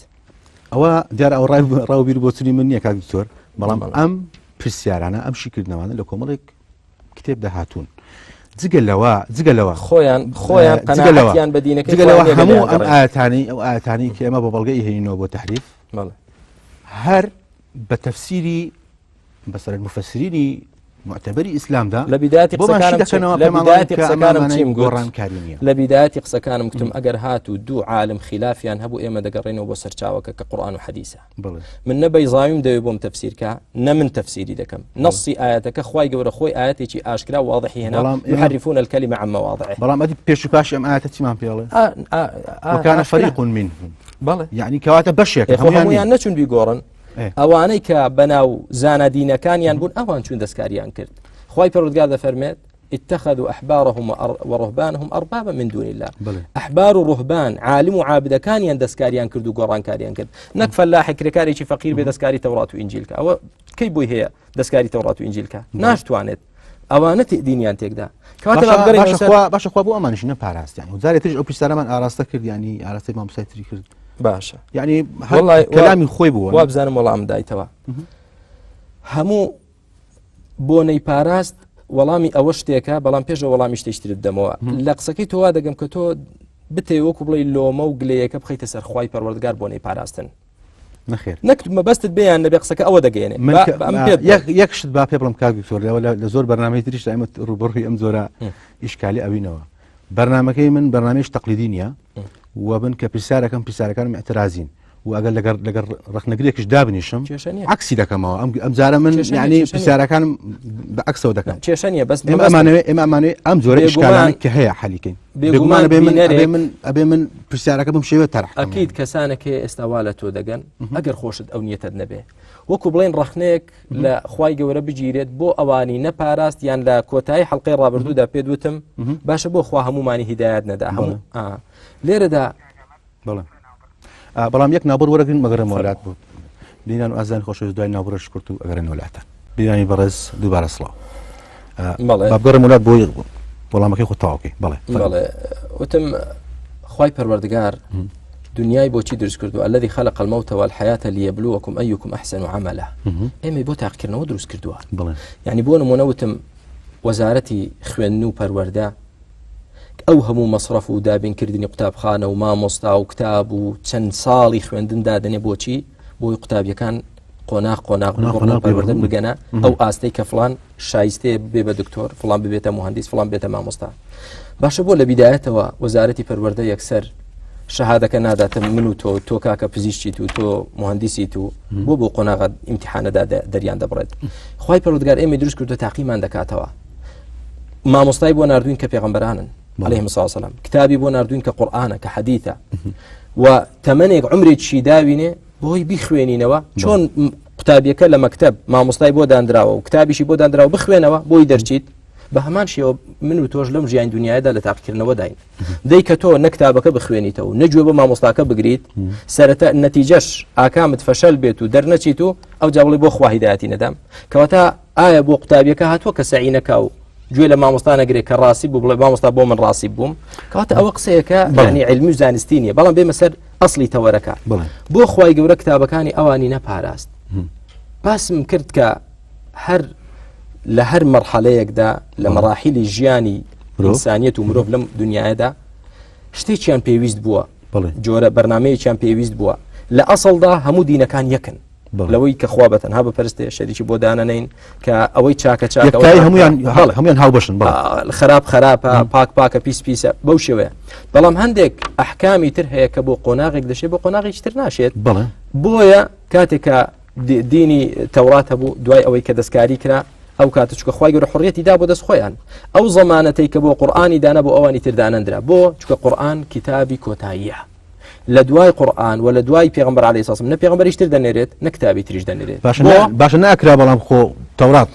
ئەوە دیار ئەو ڕای ڕاو بیر بۆچونی من نییە کاک دکتۆر بەڵام ئەم پرسیارانە ئەم شیکردنەوانە لە کۆمەڵێک کتێب دەهاتوون جگە لەوە جگە لەوە خۆیان خۆیان قەناعەتیان بە دینەکەی جگە لەوە هەموو ئەم ئاەتانی ئەو ئاەتانی کە ئێمە بە بەڵگەی هێنینەوە بۆ تحریف هەر بە تەفسیری بەسەر مفسرینی معتبری ئیسلامدا لە بیدایەتی قسەکانم دەکەنەوە لە بیدایەتی قسەکانم چیم گۆڕانکاری نییە لە بیدایەتی قسەکانم گوتم ئەگەر هات و دوو عالم خلافیان هەبوو ئێمە دەگەڕێنەوە بۆ سەرچاوەکە کە قورآن و حەدیسە من نە بەیزاویم دەوێ بۆم تەفسیرکە نە من تەفسیری دەکەم نەسی ئاەتەکە خوای گەورە خۆی ئاەتێکی ئاشکرا واضحی هێنا يحرفون الكلمة عن مواضعه بەڵام ئەدی پێش و پاش ئەم ئاەتە چیمان پێڵێ وكان فريق منهم بەڵێ یعنی کەواتە بەشێک هەمویان نەچون بیگۆڕن ئەوانەی کە بەناو زانا دینەکانیان بوون ئەوان چوون دەستکاریان کرد خوای پەروەردگار دەفەرمێت اتخذوا أحبارهم ورهبانهم أربابا من دون الله أحبار و رهبان عالم و عابدەکانیان دەستکاریان کرد و گۆڕانکاریان کرد نەک فەلاحی کرێکارێکی فەقیر بێ دەستکاری تەورات و ئینجیل کە ئەوە کەی بۆی هەیە دەستکاری تەورات و ئینجیل کە ناشتوانێت ئەوانە دینیان تێکدا باشە خوا بۆ ئەمانش نەپاراستیان و جارێ تریش ئەو پرسیارەمان ئاراستە کرد ینی ئاراستەی مامۆستای تری کرد باشە یعنی کەلامی خۆی بووە وابزانم وەڵام دایتەوە هەموو بۆ نەیپاراست وەڵامی ئەوە شتێکە بەڵام پێشە وەڵامی شتێکی تر بدەمەوە لە قسەکەی تۆوا دەگەم کە تۆ بتێ وەکو بڵێ لۆمە و گلەیەکە بخیتە سەر خوای پەروەردگار بۆ نەیپاراستن نەخێر نەک مەبەستت بێیان نەبێ قسەکە ئەوە دەگەێنێ من یەک شت با پێ بڵم کاک دکتۆر لەوە لە زۆر بەرنامەی تریش ئێمە ڕوبڕی ئەم زۆرە ئیشکالی ئەوینەوە بەرنمەکەی من بەرنمەیش تەقلیدی نییە و من کە پرسیارەکەم پرسیارەکانم اعترازین و ئەگەر لەگەر لەگەر ڕخنەگرێکش دابنیشم عکسی دەکەمەوە ئەم ئەم جارە من یعنی پرسیارەکانم بە عکسەوە دەکەم کێشە نییە بەس ئێمە ئەمانەوێ ئێمە ئەمانەوێ ئەم جۆرە ئیشکالانە کە هەیە حەلیکەین بێگومان بێ من ئەبێ من ئەبێ من پرسیارەکە بم شێوە تەرح ئەکید کەسانێک هەیە ئێستا وا لە تۆ دەگەن ئەگەر خۆشت ئەو نیەتت نەبێ وەکو بڵێن ڕەخنەیەک لە خوای گەورە بگیرێت بۆ ئەوانی نەپاراست یان لە کۆتایی حڵلقەی ڕابردوودا پێت وتم باشە بۆ خوا هەمومانی هیدایەت نەدا هەموو لێرەدا بەڵێ بەڵام یەک نابڕ وەرەگرن مەگەرم وەلات بوو بینان و ئازان خۆشەویست دوای ناوبڕش کورت و ئەگەرن وەلاتان بیرانی بەڕێز دووبارە سڵاو بەڵێ وڵات بۆی وەڵامەکەی خۆ تەواوکەی بەڵێ بەڵێ وتم خوای پەروەردگار دنیای بۆچی دروست کردو الذي خلق الموت والحياة ليبلوكم أيكم أحسن عملا ئێمەی بۆ تاقیکردنەوە دروست کردووە یعنی بۆ نمونە وتم وەزارەتی خوێندن و پەروەردە ئەو هەموو مەسرەف و دابینکردنی قوتابخانە و مامۆستا و کتاب و چەند ساڵی خوێندن دادەنێ بۆچی بۆی قوتابیەکان قۆناغ قۆناغ قۆناغ پەروەردە بگەنە ئەو ئاستەی کە فلان شایستەیە ببێ بە دکتۆر فلان ببێتە مهندس فلان بێتە مامۆستا باشە بۆ لە بیدایەتەوە وەزارەتی پەروەردە یەکسەر شەهادەکە ناداتە من و تۆ تۆ کاکە پزیشکیت و تۆ مهندسیت و بۆ بۆ قۆناغە ئیمتحانەدا دەریان دەبڕێت خوای پەروەردگار ئێمەی دروست کردو تاقیمان دەکاتەوە مامۆستای بۆ ناردوین کە پێغەمبەرانن عليهم الصلاة والسلام کتابی بۆ ناردوین کە قورئانە کە حەدیثە و تەمەنێک عمرێکی داوینێ بۆی بیخوێنینەوە چۆن قوتابیەکە لە مەکتب مامۆستای بۆ دانراوە و کتابیشی بۆ دانراوە بخوێنەوە بۆی دەرچیت بە هەمان شێوە من و تۆش لەم ژیان دنیادا لە تاقیکردنەوەداین دەی کە تۆ نە کتابەکە بخوێنیتەوە نە گوێ بە مامۆستاکە بگریت سەرەتا نەتیجەش ئاکامت فەشەل بێت و دەرنەچیت و ئەو جاوڵی بۆ خوا هیدایەتی نەدام کەواتە ئایا بۆ قوتابیەکە هاتووە کە سەعی نەکا و گوێ لە مامۆستا نەگرێت کە ڕاستی بوو بڵێ مامۆستا بۆ من ڕاستی بووم کەواتە ئەوە قسەیەکە یعنی علمی و زانستی نییە بەڵام بێمە سەر ئەسلی تەوەرەکە بۆ خوای گەورە کتابەکانی ئەوانی نەپاراست باسم کرد کە هەر لە هەر مەرحەلەیەکدا لە مەراحیلی ژیانی ئینسانیەت و مرۆڤ لەم دنیادا شتێکیان پێویست بووە جۆرە بەرنمەیەکیان پێویست بووە لە ئەسڵدا هەموو دینەکان یەکن لەوەی کە خوا بە تەنها بپەرستێ شەریکی بۆ دانەنین کە ئەوەی چاکە چاکە هەمویان هەمویان هاوبەشن خراپ خراپە پاک پاکە پیس پیسە بەو شێوەیە بەڵام هەندێک ئەحکامی تر هەیە کە بۆ قۆناغێک دەشێت بۆ قۆناغێکی تر ناشێت بۆیە کاتێک کە دینی تەورات هەبوو دوای ئەوەی کە دەستکاری کرا ئەو کاتە چکە خوای گەورە حڕیەتی دا بۆ دەست خۆیان ئەو زەمانەتەی کە بۆ قورآانی دانا بۆ ئەوانی تر دانەندرا بۆ چکە قورآن کتابی کۆتاییە لە دوای قورآن و لە دوای پێغمبەر علیه السلام نە پێغمبەریش تر دەنێرێت نە کتابی تریش دەنێرێت باشە ناکرا بەڵام خۆ تەورات.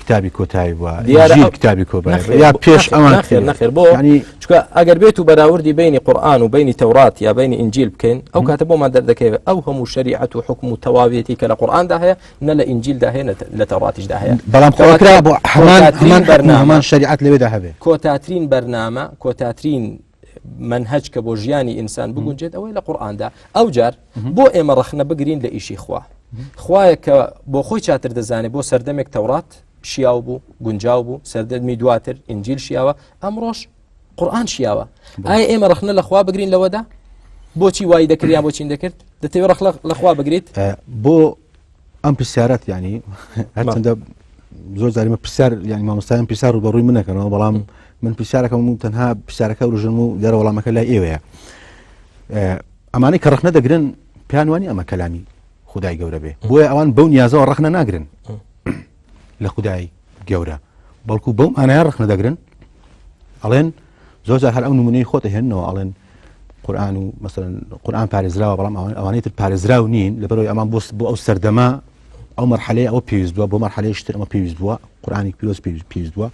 کتابی کۆتایی بووە دیارە کتابی کۆبای یا پێش ئەوان نەخێر نەخێر بۆ ینی چکە ئەگەر بێت و بەراوردی بینی قورآن و بینی تەورات یا بینی ئینجیل بکەین ئەو کاتە بۆمان دەردەکەوێت ئەو هەموو شەریعەت و حکم و تەواویەتی کە لە قورآندا هەیە نە لە ئینجیلدا هەیە لە تەوراتیشدا هەیە بەڵام خۆکرا بۆ هەمان هەمان بەرنامە شەریعەت لەوێدا هەبێ کۆتاترین بەرنامە کۆتاترین مەنهەج کە بۆ ژیانی ئینسان بگونجێت ئەوەی لە قورئاندا ئەو جار بۆ ئێمە ڕەخنە بگرین لە ئیشی خوا خوایە کە بۆ خۆی چاتر دەزانێت بۆ سەردەمێک تەورات شیاو بوو گونجاو بوو سەردەمی دواتر ئینجیل شیاوە ئەمڕۆش قورآن شیاوە ئایا ئێمە ڕەخنە لە خوا بگرین لەوەدا بۆچی وای دەکرد یان بۆچین دەکرد دەتەوێت ڕەخنە لە خوا بگریت بۆ ئەم پرسیارەت ینی هەرچەندە زۆر جاریمە پرسیار ینی مامۆستایان پرسیار و بەڕووی منەکەنەوە بەڵام من پرسیارەکەم و تەنها پرسیارەکە وروژم و دیارە وەڵامەکە لای ئێوەیە ئەمانەی کە ڕخنە دەگرن پیانوانی ئەمە کەلامی خدای گەورە بێ بۆیە ئەوان بەو نیازەوە ڕخنە ناگرن لە خدای گەورە بەڵکو بەو مانایە ڕخنە دەگرن ئەڵێن زۆر جار هەر ئەو نمونەی خۆت ئەهێننەوە ئەڵێن قورآن و مەسەلەن قورآن پارێزراوە بەڵام ئەوانەی تر پارێزراو نین لەبەرەوەی ئەمان بۆ بۆ ئەو سەردەمە ئەو مەرحەلەیە ئەوە پێویست بووە بۆ مەرحەلەیەکی تر ئەمە پێویست بووە قورآانی پیرۆز پێویست بووە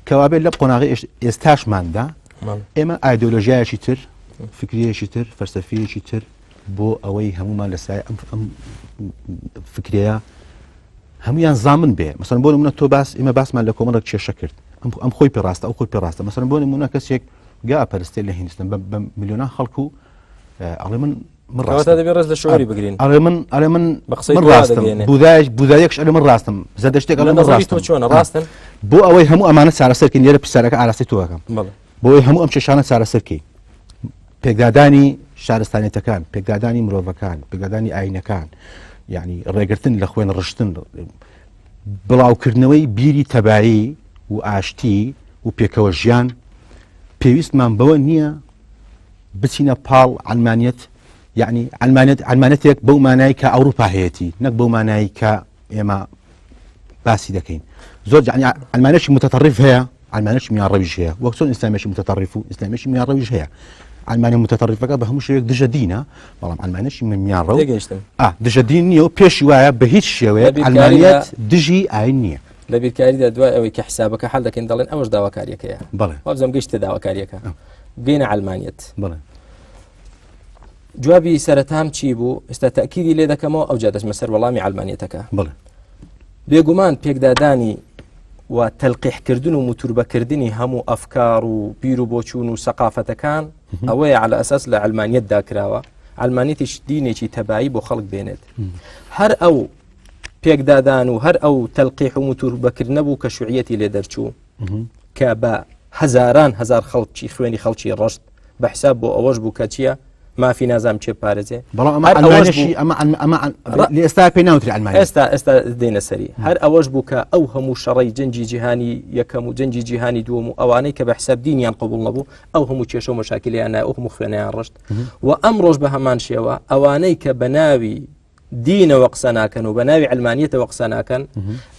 کەوابێت لە قۆناغی ئێستاشماندا ئێمە ئایدۆلۆژیایەکی تر فکریەکی تر فەرسەفیەکی تر بۆ ئەوەی هەمومان لە سای ئەم ئەم فکرەیە هەمویان زامن بێ مەسەن بۆ نمونە تۆ باس ئێمە باسمان لە کۆمەڵێک کێشە کرد ئەم ئەم خۆی پێ ڕاستە ئەو خۆی پێ ڕاستە مەسەن بۆ نمونە کەسێک گا پەرستێ لە هیندستان بە میلیۆنان خەڵک و ئەڵێ من من ڕاستە دەبێ ڕێز لە شعوری بگرین ئەڵێ من ئەڵێ من بە قسەی من ڕاستم بودایش بودایەکش ئەڵێ من ڕاستم زەردەشتێک ئەڵێ من ڕاستم چۆنە ڕاستن بۆ ئەوەی هەموو ئەمانە چارەسەرکەین لێرە پرسیارەکە ئاراستەی تۆ ئەکەم بۆ ئەوەی هەموو ئەم کێشانە چارەسەرکەین پێکدادانی شارستانێتەکان پێکدادانی مرۆڤەکان پێکدادانی ئاینەکان یعنی ڕێگرتن لە خوێن ڕشتن بڵاوکردنەوەی بیری تەبایی و ئاشتی و پێکەوە ژیان پێویستمان بەوە نییە بچینە پاڵ ئەلمانیت یعنی ئەلمانێت ئەلمانەتێک بەو مانای کە ئەوروپا هەیەی نەک بەو مانایی کە ئێمە باسی دەکەین زۆر جانی ئەلمانێکی متطرف هەیە ئەلمانێکی میانڕەویش هەیە وەک چۆن ئیسلامێکی متطرف و ئیسلامێکی میانڕەویش هەیە ئەلمانی متطرفەکە بە هەموو شێوەیەک دژە دینە بەڵام ئەلمانێکی میانڕەو دژە دین نییە و پێشی وایە بە هیچ شێوەیەک ئەلمانیەت دژی ئاین نییە. لە بیرکاریدا دوای ئەوەی کە حسابەکە حل دەکەین دەڵێن ئەوەش داواکاریەکەیە بەڵێ وابزانم گەیشتە داواکاریەکە بگەینە عەلمانیەت بەڵێ جوابی سەرەتام چی بوو ئێستا تاکیدی لێ دەکەمەوە ئەو جا دەچمە سەر وەڵامی عەلمانیەتەکە بڵێ بێگومان پێکدادانی و تەلقیحکردن و موتوربەکردنی هەموو ئەفکار و بیر و بۆچوون و سەقافەتەکان ئەوەیە على ئەساس لە عەلمانیەتدا کراوە عەلمانیەتیش دینێکی تەبایی بۆ خەڵک بێنێت هەر ئەو پێکدادان و هەر ئەو تەلقیح و موتوربەکردنە بوو کە شوعیەتی لێ دەرچوو کە بە هەزاران هەزار خەڵکی خوێنی خەڵکی ڕشت بە حساب بۆ ئەوەش بوو کە چییە مافی نازام چێ پارێزێ بەڵام ئەمە ئەلمانیشی ئەمە ئەمە لە ئێستا پێ ناوتری ئەلمانی ئێستا ئێستا دێنە سەری هەر ئەوەش بوو کە ئەو هەموو شەڕی جەنگی جیهانی یەکەم و جەنگی جیهانی دووەم و ئەوانەی کە بە حساب دینیان قبول نەبوو ئەو هەموو کێشە و مەشاکلیان نای ئەو هەموو خوێنیان ڕشت و ئەم ڕۆژ بە هەمان شێوە ئەوانەی کە بە ناوی دینەوە قسە ناکەن و بە ناوی علمانیەتەوە قسە ناکەن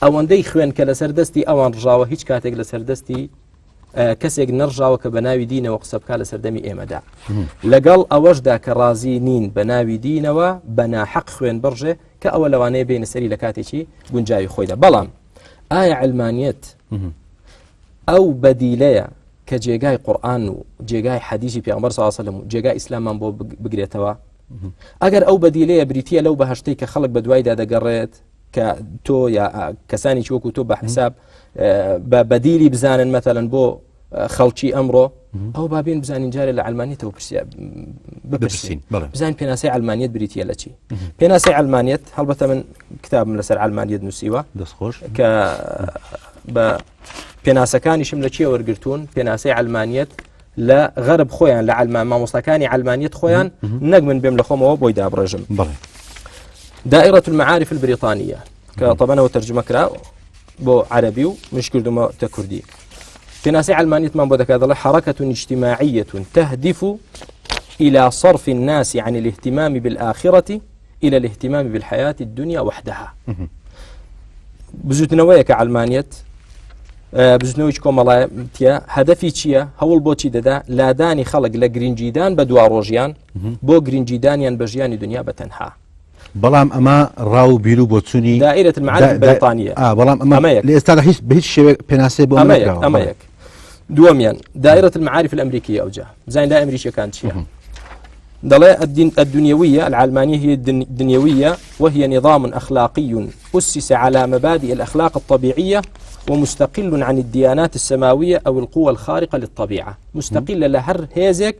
ئەوەندەی خوێن کە لەسەر دەستی ئەوان ڕژاوە هیچ کاتێک لەسەر دەستی کەسێک نەڕژاوە کە بە ناوی دینەوە قسە بکە لە سەردەمی ئێمەدا لەگەڵ ئەوەشدا کە ڕازی نین بە ناوی دینەوە بە ناحەق خوێن بڕژێ کە ئەوە لەوانەیە بینە سەری لە کاتێکی گونجاوی خۆیدا بەڵام ئایا علمانیت ئەو بەدیلەیە کە جێگای قورآن و جێگای حەدیسی پێغمبەر صلی الله علیه و جێگای ئیسلامان بۆ بگرێتەوە ئەگەر ئەو بەدیلەیە بریتە لەو بەهشتەی کە خەڵک بە دوایدا دەگەڕێت کە تۆ یا کەسانی وەکو تۆ بە حساب بە بەدیلی بزانن مەتەلەن بۆ خەڵکی ئەمڕۆ ئەو بابین بزانین جارێ لە ئەلمانیتەوە پرسیار بپرسین بزانین پێناسەی ئەلمانیت بریتە لە چی پێناسەی ئەلمانیت هەڵبەتە من کتابم لەسەر ئەلمانیت نووسیوە دەستخۆش کە بە پێناسەکانیشم لە چیە وەرگتوون پێناسەی ئەلمانیت لە غەرب خۆیان لە عەلمان مامۆستاکانی عەلمانیەت خۆیان نەک من بێم لە خۆمەوە بۆی دابڕێژم بەڵێ دائرة المعارف البريطانية کە طبعا ترجمە کرا بۆ عەربی و منش کردومە تە کوردی پێناسی علمانیتمان بۆ دەکات دەڵێ حركة اجتماعية تهدف إلى صرف الناس عن الاهتمام بالآخرة إلى الاهتمام بالحياة الدنيا وحدها بزوتنەوەیەکە علمانیت بزوتنەوەی کۆمەڵایەتیە هەدەفی چییە هەوڵ بۆچی دەدا لادانی خەڵک لە گرنگیدان بە دوا ڕۆژیان بۆ گرنگیدانیان بە ژیانی دنیا بە تەنها. بەڵام ئەمە ڕا و بیر و بۆچوونی دائرة المعارف البريطانية بەڵام ئەمە لە ئێستادا هیچ بە هیچ شێوەیەک پێناسەی بۆ ئەمە نەکراوە. ئەمە یەک دووەمیان دائرة المعارف الأمريكية ئەوجا بزانین لای ئەمریکیەکان چییە دەڵێ الدين الدنيوية العلمانية هي الدنيوية وهي نظام أخلاقي أسس على مبادئ الأخلاق الطبيعية ومستقل عن الديانات السماوية أو القوى الخارقة للطبيعة مستقلة لهر هێزێک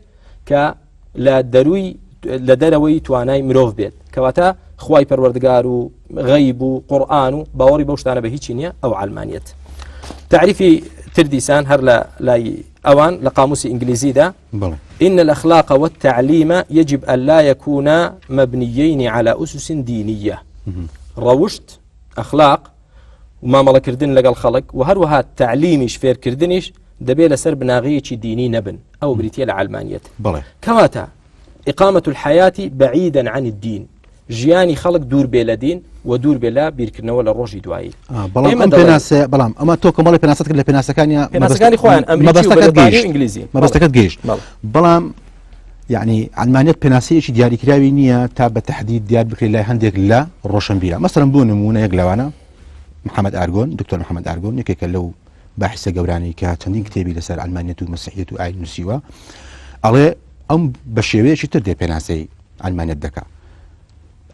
کە لە دەروی لە دەرەوەی توانای مرۆڤ بێت کەواتە خوای پەروەردگار و غەیب و قورئان و باوەڕی بەو شتانە بە هیچی نییە ئەو عەلمانیەت تعریفی تر دیسان هەر لە لای ئەوان لە قاموسی ئینگلیزیدا إن الأخلاق والتعليم يجب أن لا يكونا مبنيين على أسس دينية ڕەوشت ئەخلاق و مامەڵەکردن لەگەڵ خەڵک و هەروەها تەعلیمیش فێرکردنیش دەبێ لەسەر بناغەیەکی دینی نەبن ئەو بریتە لە عەلمانیەت کەواتە إقامة الحياة بعيدا عن الدين ژیانی خەڵک دوور بێ لە دین و دوور بێ لە بیرکردنەوە لە ڕۆژی دوایی بەڵام ئەم پێناسە بەڵام ئەمە تۆ کۆمەڵی پێناسەت کرد لە پێناسەکانی پێناسەکانی خۆیان مەبەستەکەت گەیشت ئینگلیزی مەبەستەکەت گەیشت بەڵام یعنی عەلمانیەت پێناسەیەکی دیاریکراوی نییە تا بە تهدید دیار بکرێت لای هەندێک لە ڕۆشنبیرە مەسەرم بۆ نمونە یەک لەوانە محەممەد ئارگۆن دکتۆر محەممەد ئارگۆن یەکێکە لەو باحیسە گەورانەی کە چەندین کتێبی لەسەر عەلمانیەت و مەسیحیەت و ئاین نووسیوە ئەڵێ ئەم بە شێوەیەکی تر دێ پێناسەی عەلمانیەت دەکا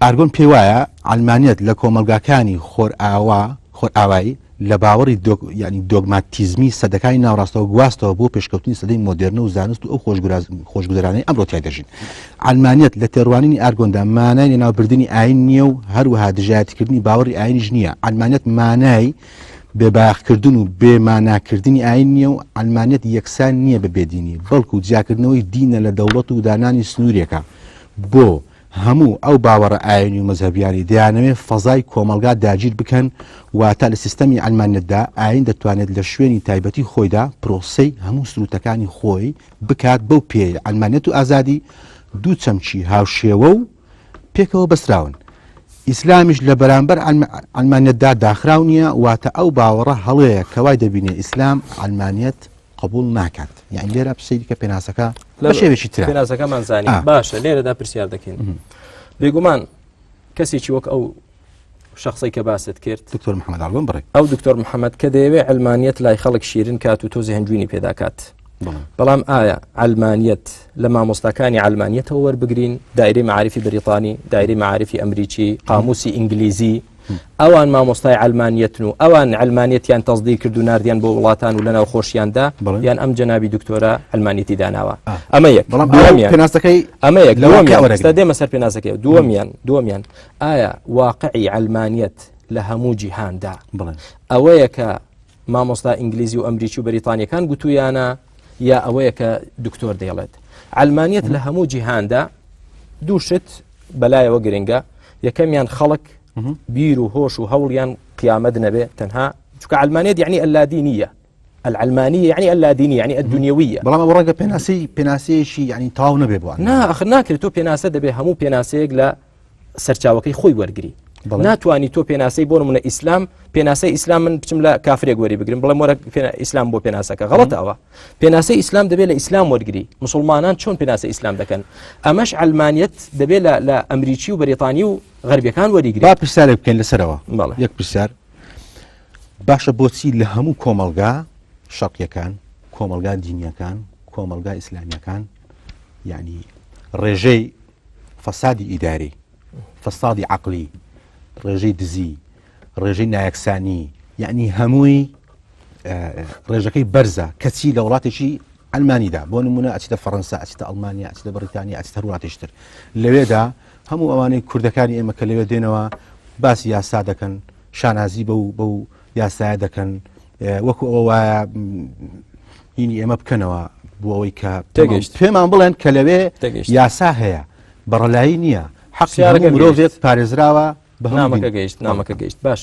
ئارگۆن پێی وایە عەلمانیەت لە کۆمەڵگاکانی خۆرئاوا خۆرئاوایی لە باوەڕی دۆگ یانی دۆگماتیزمی سەدەکانی ناوڕاستەوە گواستەوە بۆ پێشکەوتنی سەدەی مۆدێرنە و زانست و ئەو خۆشگوزەرانەی ئەمڕۆ تیای دەژین. عەلمانیەت لە تێڕوانینی ئارگۆندا مانای لەناوبردنی ئایین نییە و هەروەها دژایەتیکردنی باوەڕی ئایینیش نییە. عەلمانیەت مانای بێبایەخکردن و بێ ماناکردنی ئایین نییە و عەلمانیەت یەکسان نییە بە بێدینی، بەڵکو جیاکردنەوەی دینە لە دەوڵەت و دانانی سنوورێکە بۆ هەموو ئەو باوەڕە ئایینی و مەزهەبیانەی دەیانەوێت فەزای کۆمەڵگا داگیر بکەن، واتە لە سیستەمی عەلمانیەتدا ئایین دەتوانێت لە شوێنی تایبەتی خۆیدا پرۆسەی هەموو سروتەکانی خۆی بکات، بەو پێیەی عەلمانیەت و ئازادی دوو چەمکی هاوشێوە و پێکەوە بەستراون. ئیسلامیش لە بەرامبەر عەلمانیەتدا داخراو نییە، واتە ئەو باوەڕە هەڵەیە کە وای دەبینێ ئیسلام عەلمانیەت قبوڵ ناکات. یانی لێرە سەیری کە پێناسەکە بە شێوەیەکی ترە. پێناسەکەمان زانی. باشە لێرەدا پرسیار دەکەین. بێگومان کەسێکی وەک ئەو شخصی کە باست کرد دکتۆر محەممەد ئاڵبم بڕێ ئەو دکتۆر محەممەد کە دەیەوێ علمانیت لای خەڵک شیرن کات و تۆزی هەنجوینی پێداکات بەڵام ئایا علمانیت لە مامۆستاکانی علمانیتەوە وەربگرین دایرەی معارفی بەریتانی دایرەی معارفی ئەمریکی قاموسی ئینگلیزی ئەوان مامۆستای علمانیتن و ئەوان علمانیتیان تەزدی کرد و ناردیان بۆ وڵاتان و لەناو خۆشیاندا یان ئەم جەنابی دکتۆرە علمانیتی داناوە ئەمە یەک بەڵام پێناسەکەی ئەمە یەک لەوە دێمە سەر پێناسەکەی دووەمیان دووەمیان ئایا واقعی عەلمانیەت لە هەموو جیهاندا ئەوەیە کە مامۆستا ئینگلیزی و ئەمریکی و بەریتانیەکان گوتویانە یا ئەوەیە کە دکتۆر دەیڵێت عەلمانیەت لە هەموو جیهاندا دوو شت بەلایەوە گرنگە یەکەمیان خەڵک بیر و هۆش و هەوڵیان قیامەت نەبێ تەنها چکە عەلمانیەت یعنی اللادینیە العلمانية يعني اللادينية يعني الدنيوية بەڵام ئەوە ڕەنگە پێناسەی پێناسەیەکی یعنی تەواو نەبێ بۆ نا ئەخر ناکرێت تۆ پێناسە دەبێ هەموو پێناسەیەک لە سەرچاوەکەی خۆی وەرگری ناتوانانی تۆ پێناسەی بۆ منە ئیسلام پێناسەی ئیسلام من بچم لە کافرێک وەری بگرم بڵێم وەرە ئیسلام بۆ پێناسەکە غەڵەتەوە پێناسەی ئیسلام دەبێت لە ئیسلام وەرگری مسلمانان چۆن پێناسە ئیسلام دەکەن ئەمەش علمانیت دەبێت لە ئەمریکی و بەریتانی و غەربیەکان وەریگری با پرسیارێک بکەین لەسەرەوە یەک پرسیار باشە بۆچی لە هەموو کۆمەڵگا شەرقیەکان کۆمەڵگا دینیەکان کۆمەڵگا ئیسلامیەکان یعنی ڕێژەی فەسادی ئیداری فەسادی عقلی ڕێژەی دزی ڕێژەی نایەکسانی یعنی هەمووی ڕێژەکەی بەرزە کەچی لە وڵاتێکی ئەلمانیدا بۆ نمونە ئەچیتە فەڕەنسا ئەچیتە ئەڵمانیا ئەچیتە بەریتانیا ئەچیتە هەر وڵاتێکی تر لەوێدا هەموو ئەوانەی کوردەکانی ئێمە کە لەوێ دێنەوە باسی یاسا دەکەن شانازی بەو بەو یاسایە دەکەن وەکو ئەوە وایە هینی ئێمە بکەنەوە بۆ ئەوەی کە تێگەیشت پێمان بڵێن کە لەوێ یاسا هەیە بەڕەلایی نییە حەقی هەموو مرۆڤێک پارێزراوە نامەکە گەیشت نامەکە گەیشت باش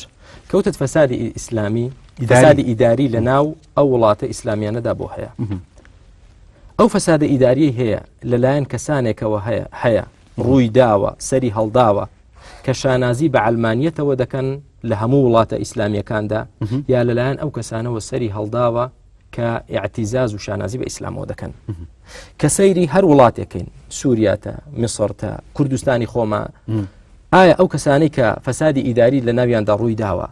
کەوتت فەسادی ئیسلامی فەسادی ئیداری لە ناو ئەو وڵاتە ئیسلامیانەدا بۆ هەیە ئەو فەسادە ئیداری هەیە لەلایەن کەسانێکەوە هەیە هەیە ڕووی داوە سەری هەڵداوە کە شانازی بە عەلمانیەتەوە دەکەن لە هەموو وڵاتە ئیسلامیەکاندا یا لەلایەن ئەو کەسانەوە سەری هەڵداوە کە ئاعتیزاز و شانازی بە ئیسلامەوە دەکەن کە سەیری هەر وڵاتێکین سووریاتە میسڕتە کوردستانی خۆمە. ئایا ئەو کەسانەی کە فەسادی ئیداری لە ناویاندا ڕووی داوە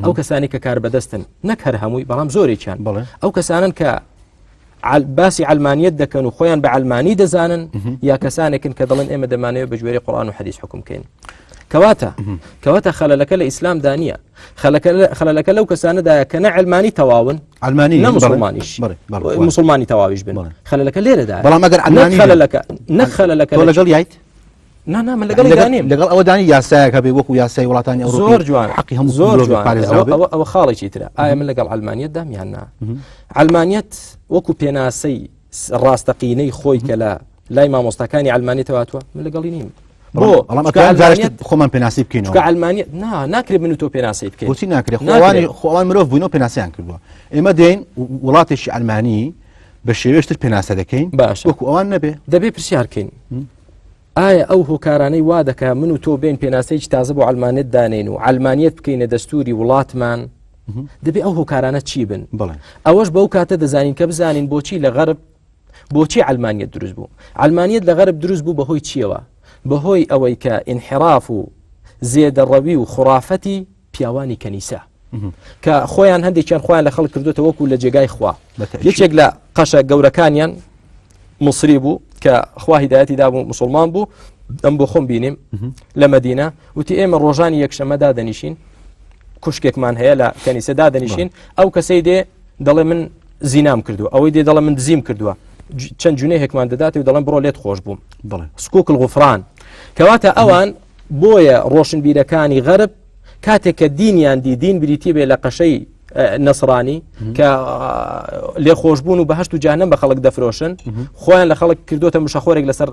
ئەو کەسانی کە کار بەدەستن نەک هەر هەمووی بەڵام زۆرێکیان ئەو کەسانن کە باسی علمانیت دەکەن و خۆیان بە علمانی دەزانن یا کەسانێکن کە دەڵێن ئێمە دەمانەوێت بە گوێرەی قورآن و حەدیث حکم بکەین کەواتە کەواتە خەلەلەکە لە ئیسلامدا نییە خەلەلەکە لەو کەسانەدایە کە نە علمانی تەواون علمانی نە مسلمانیش مسلمانی تەواویش بن خەلەلەکە لێرەدا بەڵام ئەگەر علمانی خەلەلەکە نە خەلەلەکە لەگەڵ یایت نا نا من لەگەڵ دانیم لەگەڵ ئەوە دانی یاسایەک هەبێ وەکو یاسای وڵاتانی ئەوروپی زۆر جوان حەقی هەموو زۆر مرۆڤێک جوان پارێزراو بێت. ئەوە ئەوە خاڵێکی ترە ئایا من لەگەڵ علمانیت دام یان نا علمانیت وەکو پێناسەی ڕاستەقینەی خۆی کە لە لای مامۆستاکانی علمانیتەوە هاتووە من لەگەڵی نیم بۆ بەڵام چونکە ئەتوانین جارێکی علمانیت- خۆمان پێناسی چونکە بکەینەوە علمانیت نا ناکرێت من و تۆ پێناسەی بکەین بۆچی ناکرێت ناکرێت. خۆوانی خۆوان مرۆڤ بووینەوە پێناسەیان کردووە ئێمە دێین وڵاتێکی ئەلمانی بە شێوێشتر پێناسە دەکەین باشە. وەکو ئەوان نەبێ دەبێ پرسیار بکەین ئایا ئەو هۆکارانەی وا دەکا من و تۆ بێین پێناسەیەکی تازە بۆ عەلمانیەت دانێین و عەلمانیەت بکەینە دەستوری وڵاتمان دەبێ ئەو هۆکارانە چی بن ئەوەش بەو کاتە دەزانین کە بزانین بۆچی لە غەرب بۆچی عەلمانیەت دروست بوو عەلمانیەت لە غەرب دروست بوو بەهۆی چیەوە بەهۆی ئەوەی کە ئینحراف و زێدەڕەوی و خرافەتی پیاوانی کەنیسە کە خۆیان هەندێکیان خۆیان لە خەڵک کردوتە وەکو لە جێگای خوا یەکێک لە قەشە گەورەکانیان مصری بوو کە خوا هیدایەتی دابوو مسلمان بوو ئەم بۆ خۆم بینیم لە مدینە وتی ئێمە ڕۆژانی یەکشەمە دادەنیشین کوشکێکمان هەیە لە کەنیسە دادەنیشین ئەو کەسەی دێ دەڵێ من زینام کردو ئەوەی دێ دەڵێ من دزیم کردووە چەند جونەیەکمان دەدات و دەڵێن بڕۆ لێت خۆش بووم سکوک الغفران کەواتە ئەوان بۆیە ڕۆشنبیرەکانی غەرب کاتێک کە دینیان دی دین بریتی بێ لە قەشەی نەسرانی کە لێخۆشببوون و بەهشت و جانم بە خەڵک دەفرۆشن خۆیان لە خەڵک کردوتە مشەخۆرێک لەسەر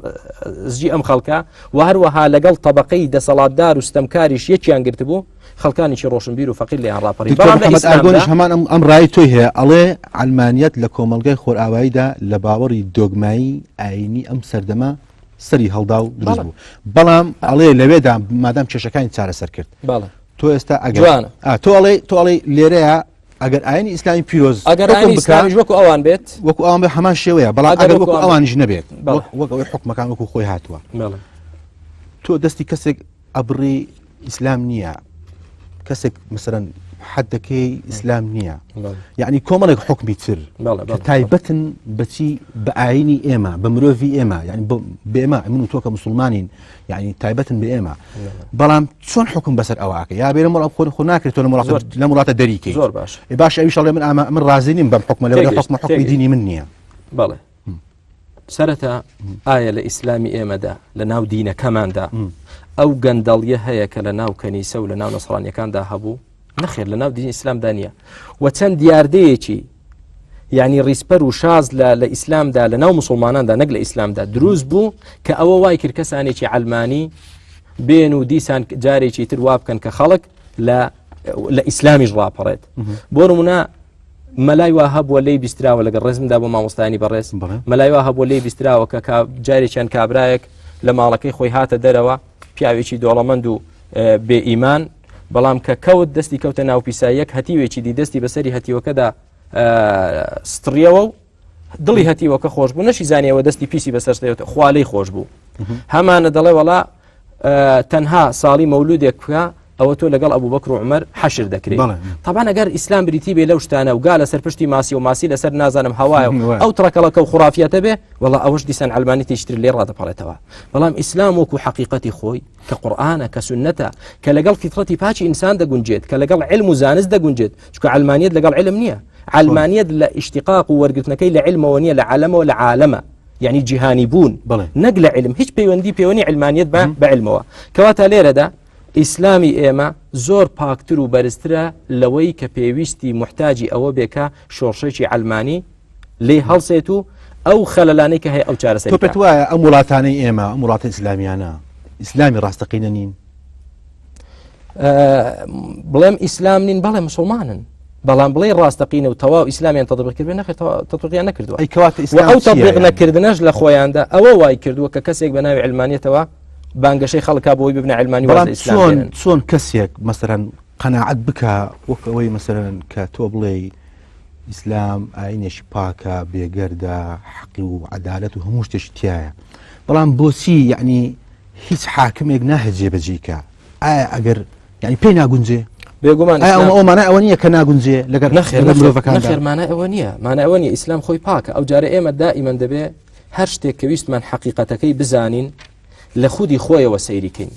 زجی ئەم خەڵکە و هەروەها لەگەڵ طبقەی دەسەڵاتدار و ستەمکاریش یەکیان گرتبوو خەڵکانێکی ڕۆشنبیر و فەقیر لێیان ڕاپەڕی بەڵام لە ئیسلامدا هەمان ئەم ڕای تۆی هەیە ئەڵێ عەلمانیەت لە کۆمەڵگای خۆرئاواییدا لە باوەڕی دۆگمایی ئایینی ئەم سەردەمە سەری هەڵدا و دروست بوو بەڵام ئەڵێ لەوێدا مادام کێشەکانی چارەسەر کرد تۆ ئێستا ئەگەر تۆ ئەڵێ تۆ ئەڵێ لێرەیە ئەگەر ئاینی ئیسلامی پیرۆز ئەگەر ئاینی ئیسلامیش وەکو ئەوان بێت وەکو ئەوان بێ هەمان شێوەیە بەڵام ئەگەر وەکو ئەوانیش نەبێت وەک ئەوەی حکومەکان وەکو خۆی هاتووە تۆ دەستی کەسێک ئەبڕی ئیسلام نییە کەسێک مثلەن حەدەکەی ئیسلام نییە یعنی کۆمەڵێک حکمی تر تایبەتن بەچی بە ئاینی ئێمە بە مرۆڤی ئێمە یعنی بێمە من و تۆ کە مسلمانین یعنی تایبەتن بە ئێمە بەڵام چۆن حکم بەسەر ئەوواکە یا بێرە مڵ خۆ خۆ ناکرێت تۆ لە وڵات لە وڵاتە دەریکەی زۆر باش باش ئەویش ئەڵێ من ئەمە من ڕازی نیم بەم حکمە لە حکمە حکمی دینی من نییە بەڵێ سەرەتا ئایا لە ئیسلامی ئێمەدا لە ناو دینەکەماندا ئەو گەندەڵیە هەیە کە لە ناو کەنیسە و لە ناو نەسڕانیەکاندا هەبوو نەخێر لە ناو دین ئیسلامدا نییە و چەند دیاردەیەکی یعنی ڕیسپەر و شاز لە لە ئیسلامدا لە ناو مسلماناندا نەک لە ئیسلامدا دروست بوو کە ئەوە وای کرد کەسانێکی علمانی بێن و دیسان جارێکی تر وا بکەن کە خەڵک لە لە ئیسلامیش ڕاپەڕێت بۆ نمونە مەلای وا هەبووە لێی بیستراوە لەگەڵ ڕێزمدا بۆ مامۆستایانی بەڕێز مەلای وا هەبووە لێی بیستراوە کە جارێکیان کابرایەک لە ماڵەکەی خۆی هاتە دەرەوە پیاوێکی دۆڵەمەند و بێ ئیمان بەڵام کە کەوت دەستی کەوتە ناو پیساییەک هەتیوێکی دی دەستی بەسەری هەتیوەکەدا ستڕیەوە و دڵی هەتیوەکە خۆش بوو نەشی زانیەوە دەستی پیسی بەسەر خوالەی خۆش بوو هەمانە دەڵێ وەڵا تەنها ساڵی مەولودێک بکە ئەوە تۆ لەگەڵ ئەبوو بەکر و عمەر حەشر دەکرێت طبعا ئەگەر ئیسلام بریتی بێ لەو شتانە و گا لەسەر پشتی ماسی و ماسی لەسەر نازانم هەوایە ئەو ترەکەڵەکە و خرافیەتە بێ وەڵا ئەوەش دیسان علمانی تیشتر لێ ڕادەپەڕێتەوە بەڵام ئیسلام وەکو حەقیقەتی خۆی کە قورآانە کە سنەتە کە لەگەڵ فیترەتی پاکی ئینسان دەگونجێت کە لەگەڵ علم و زانست دەگونجێت چونکە علمانیت لەگەڵ علم نییە علمانیت لە ئیشتقاق و وەرگرتنەکەی لە علمەوە نییە لە عالەمەوە لە عالەمە یعنی جیهانی بوون نەک لە علم هیچ پەیوەندی پێوەنی علمانیت بە بە علمەوە کەواتە لێرەدا ئیسلامی ئێمە زۆر پاکتر و بەرزترە لەوەی کە پێویستی محتاجی ئەوە بێکە شۆڕشێکی علمانی لێ هەڵسێت و ئەو خەلەلانەی کە هەیە ئەو چارەسەر تۆ پێت وایە ئەم وڵاتانەی ئێمە ئەم وڵاتە ئیسلامیانە ئیسلامی ڕاستەقینە نین بڵێم ئیسلام نین بەڵێ مسلمانن بەڵام بڵێ ڕاستەقینە و تەواو ئیسلامیان تەطبیق کردبێ نەخێر تەطبیقیان نەکردووە ئەی کەواتە ئیسلام ئەو چییە تەطبیق یانی؟ نەکردنەش لە خۆیاندا ئەوە وای کردووە کە کەسێک بە ناوی علمانیەتەوە بانگەشەی خەڵکا بۆی ببنە علمانی واز بەڵام لە ئیسلام چۆن بێنن. چۆن کەسێک مەسەرەن قەناعەت بکە وەک ئەوەی مەسەرەن کە تۆ بڵێ ئیسلام ئاینێکی پاکە بێگەردە حەقی و عەدالەت و هەموو شتێکی تایە بەڵام بۆچی یعنی هیچ حاکمێک ناهێت جێبەجێی کا ئایا ئەگەر یعنی پێی ناگونجێ بێگومان ئایا ئەوە مانای ئەوە نییە کە ناگونجێ لەگەر نەخێر لەگەڵ مرۆڤەکاندا نەخێر مانای ئەوە نییە مانای ئەوە نییە ئیسلام خۆی پاکە ئەو جارە ئێمە دائیمەن دەبێ هەر شتێک کە ویستمان حەقیقەتەکەی بزانین لە خودی خۆیەوە سەیری کەین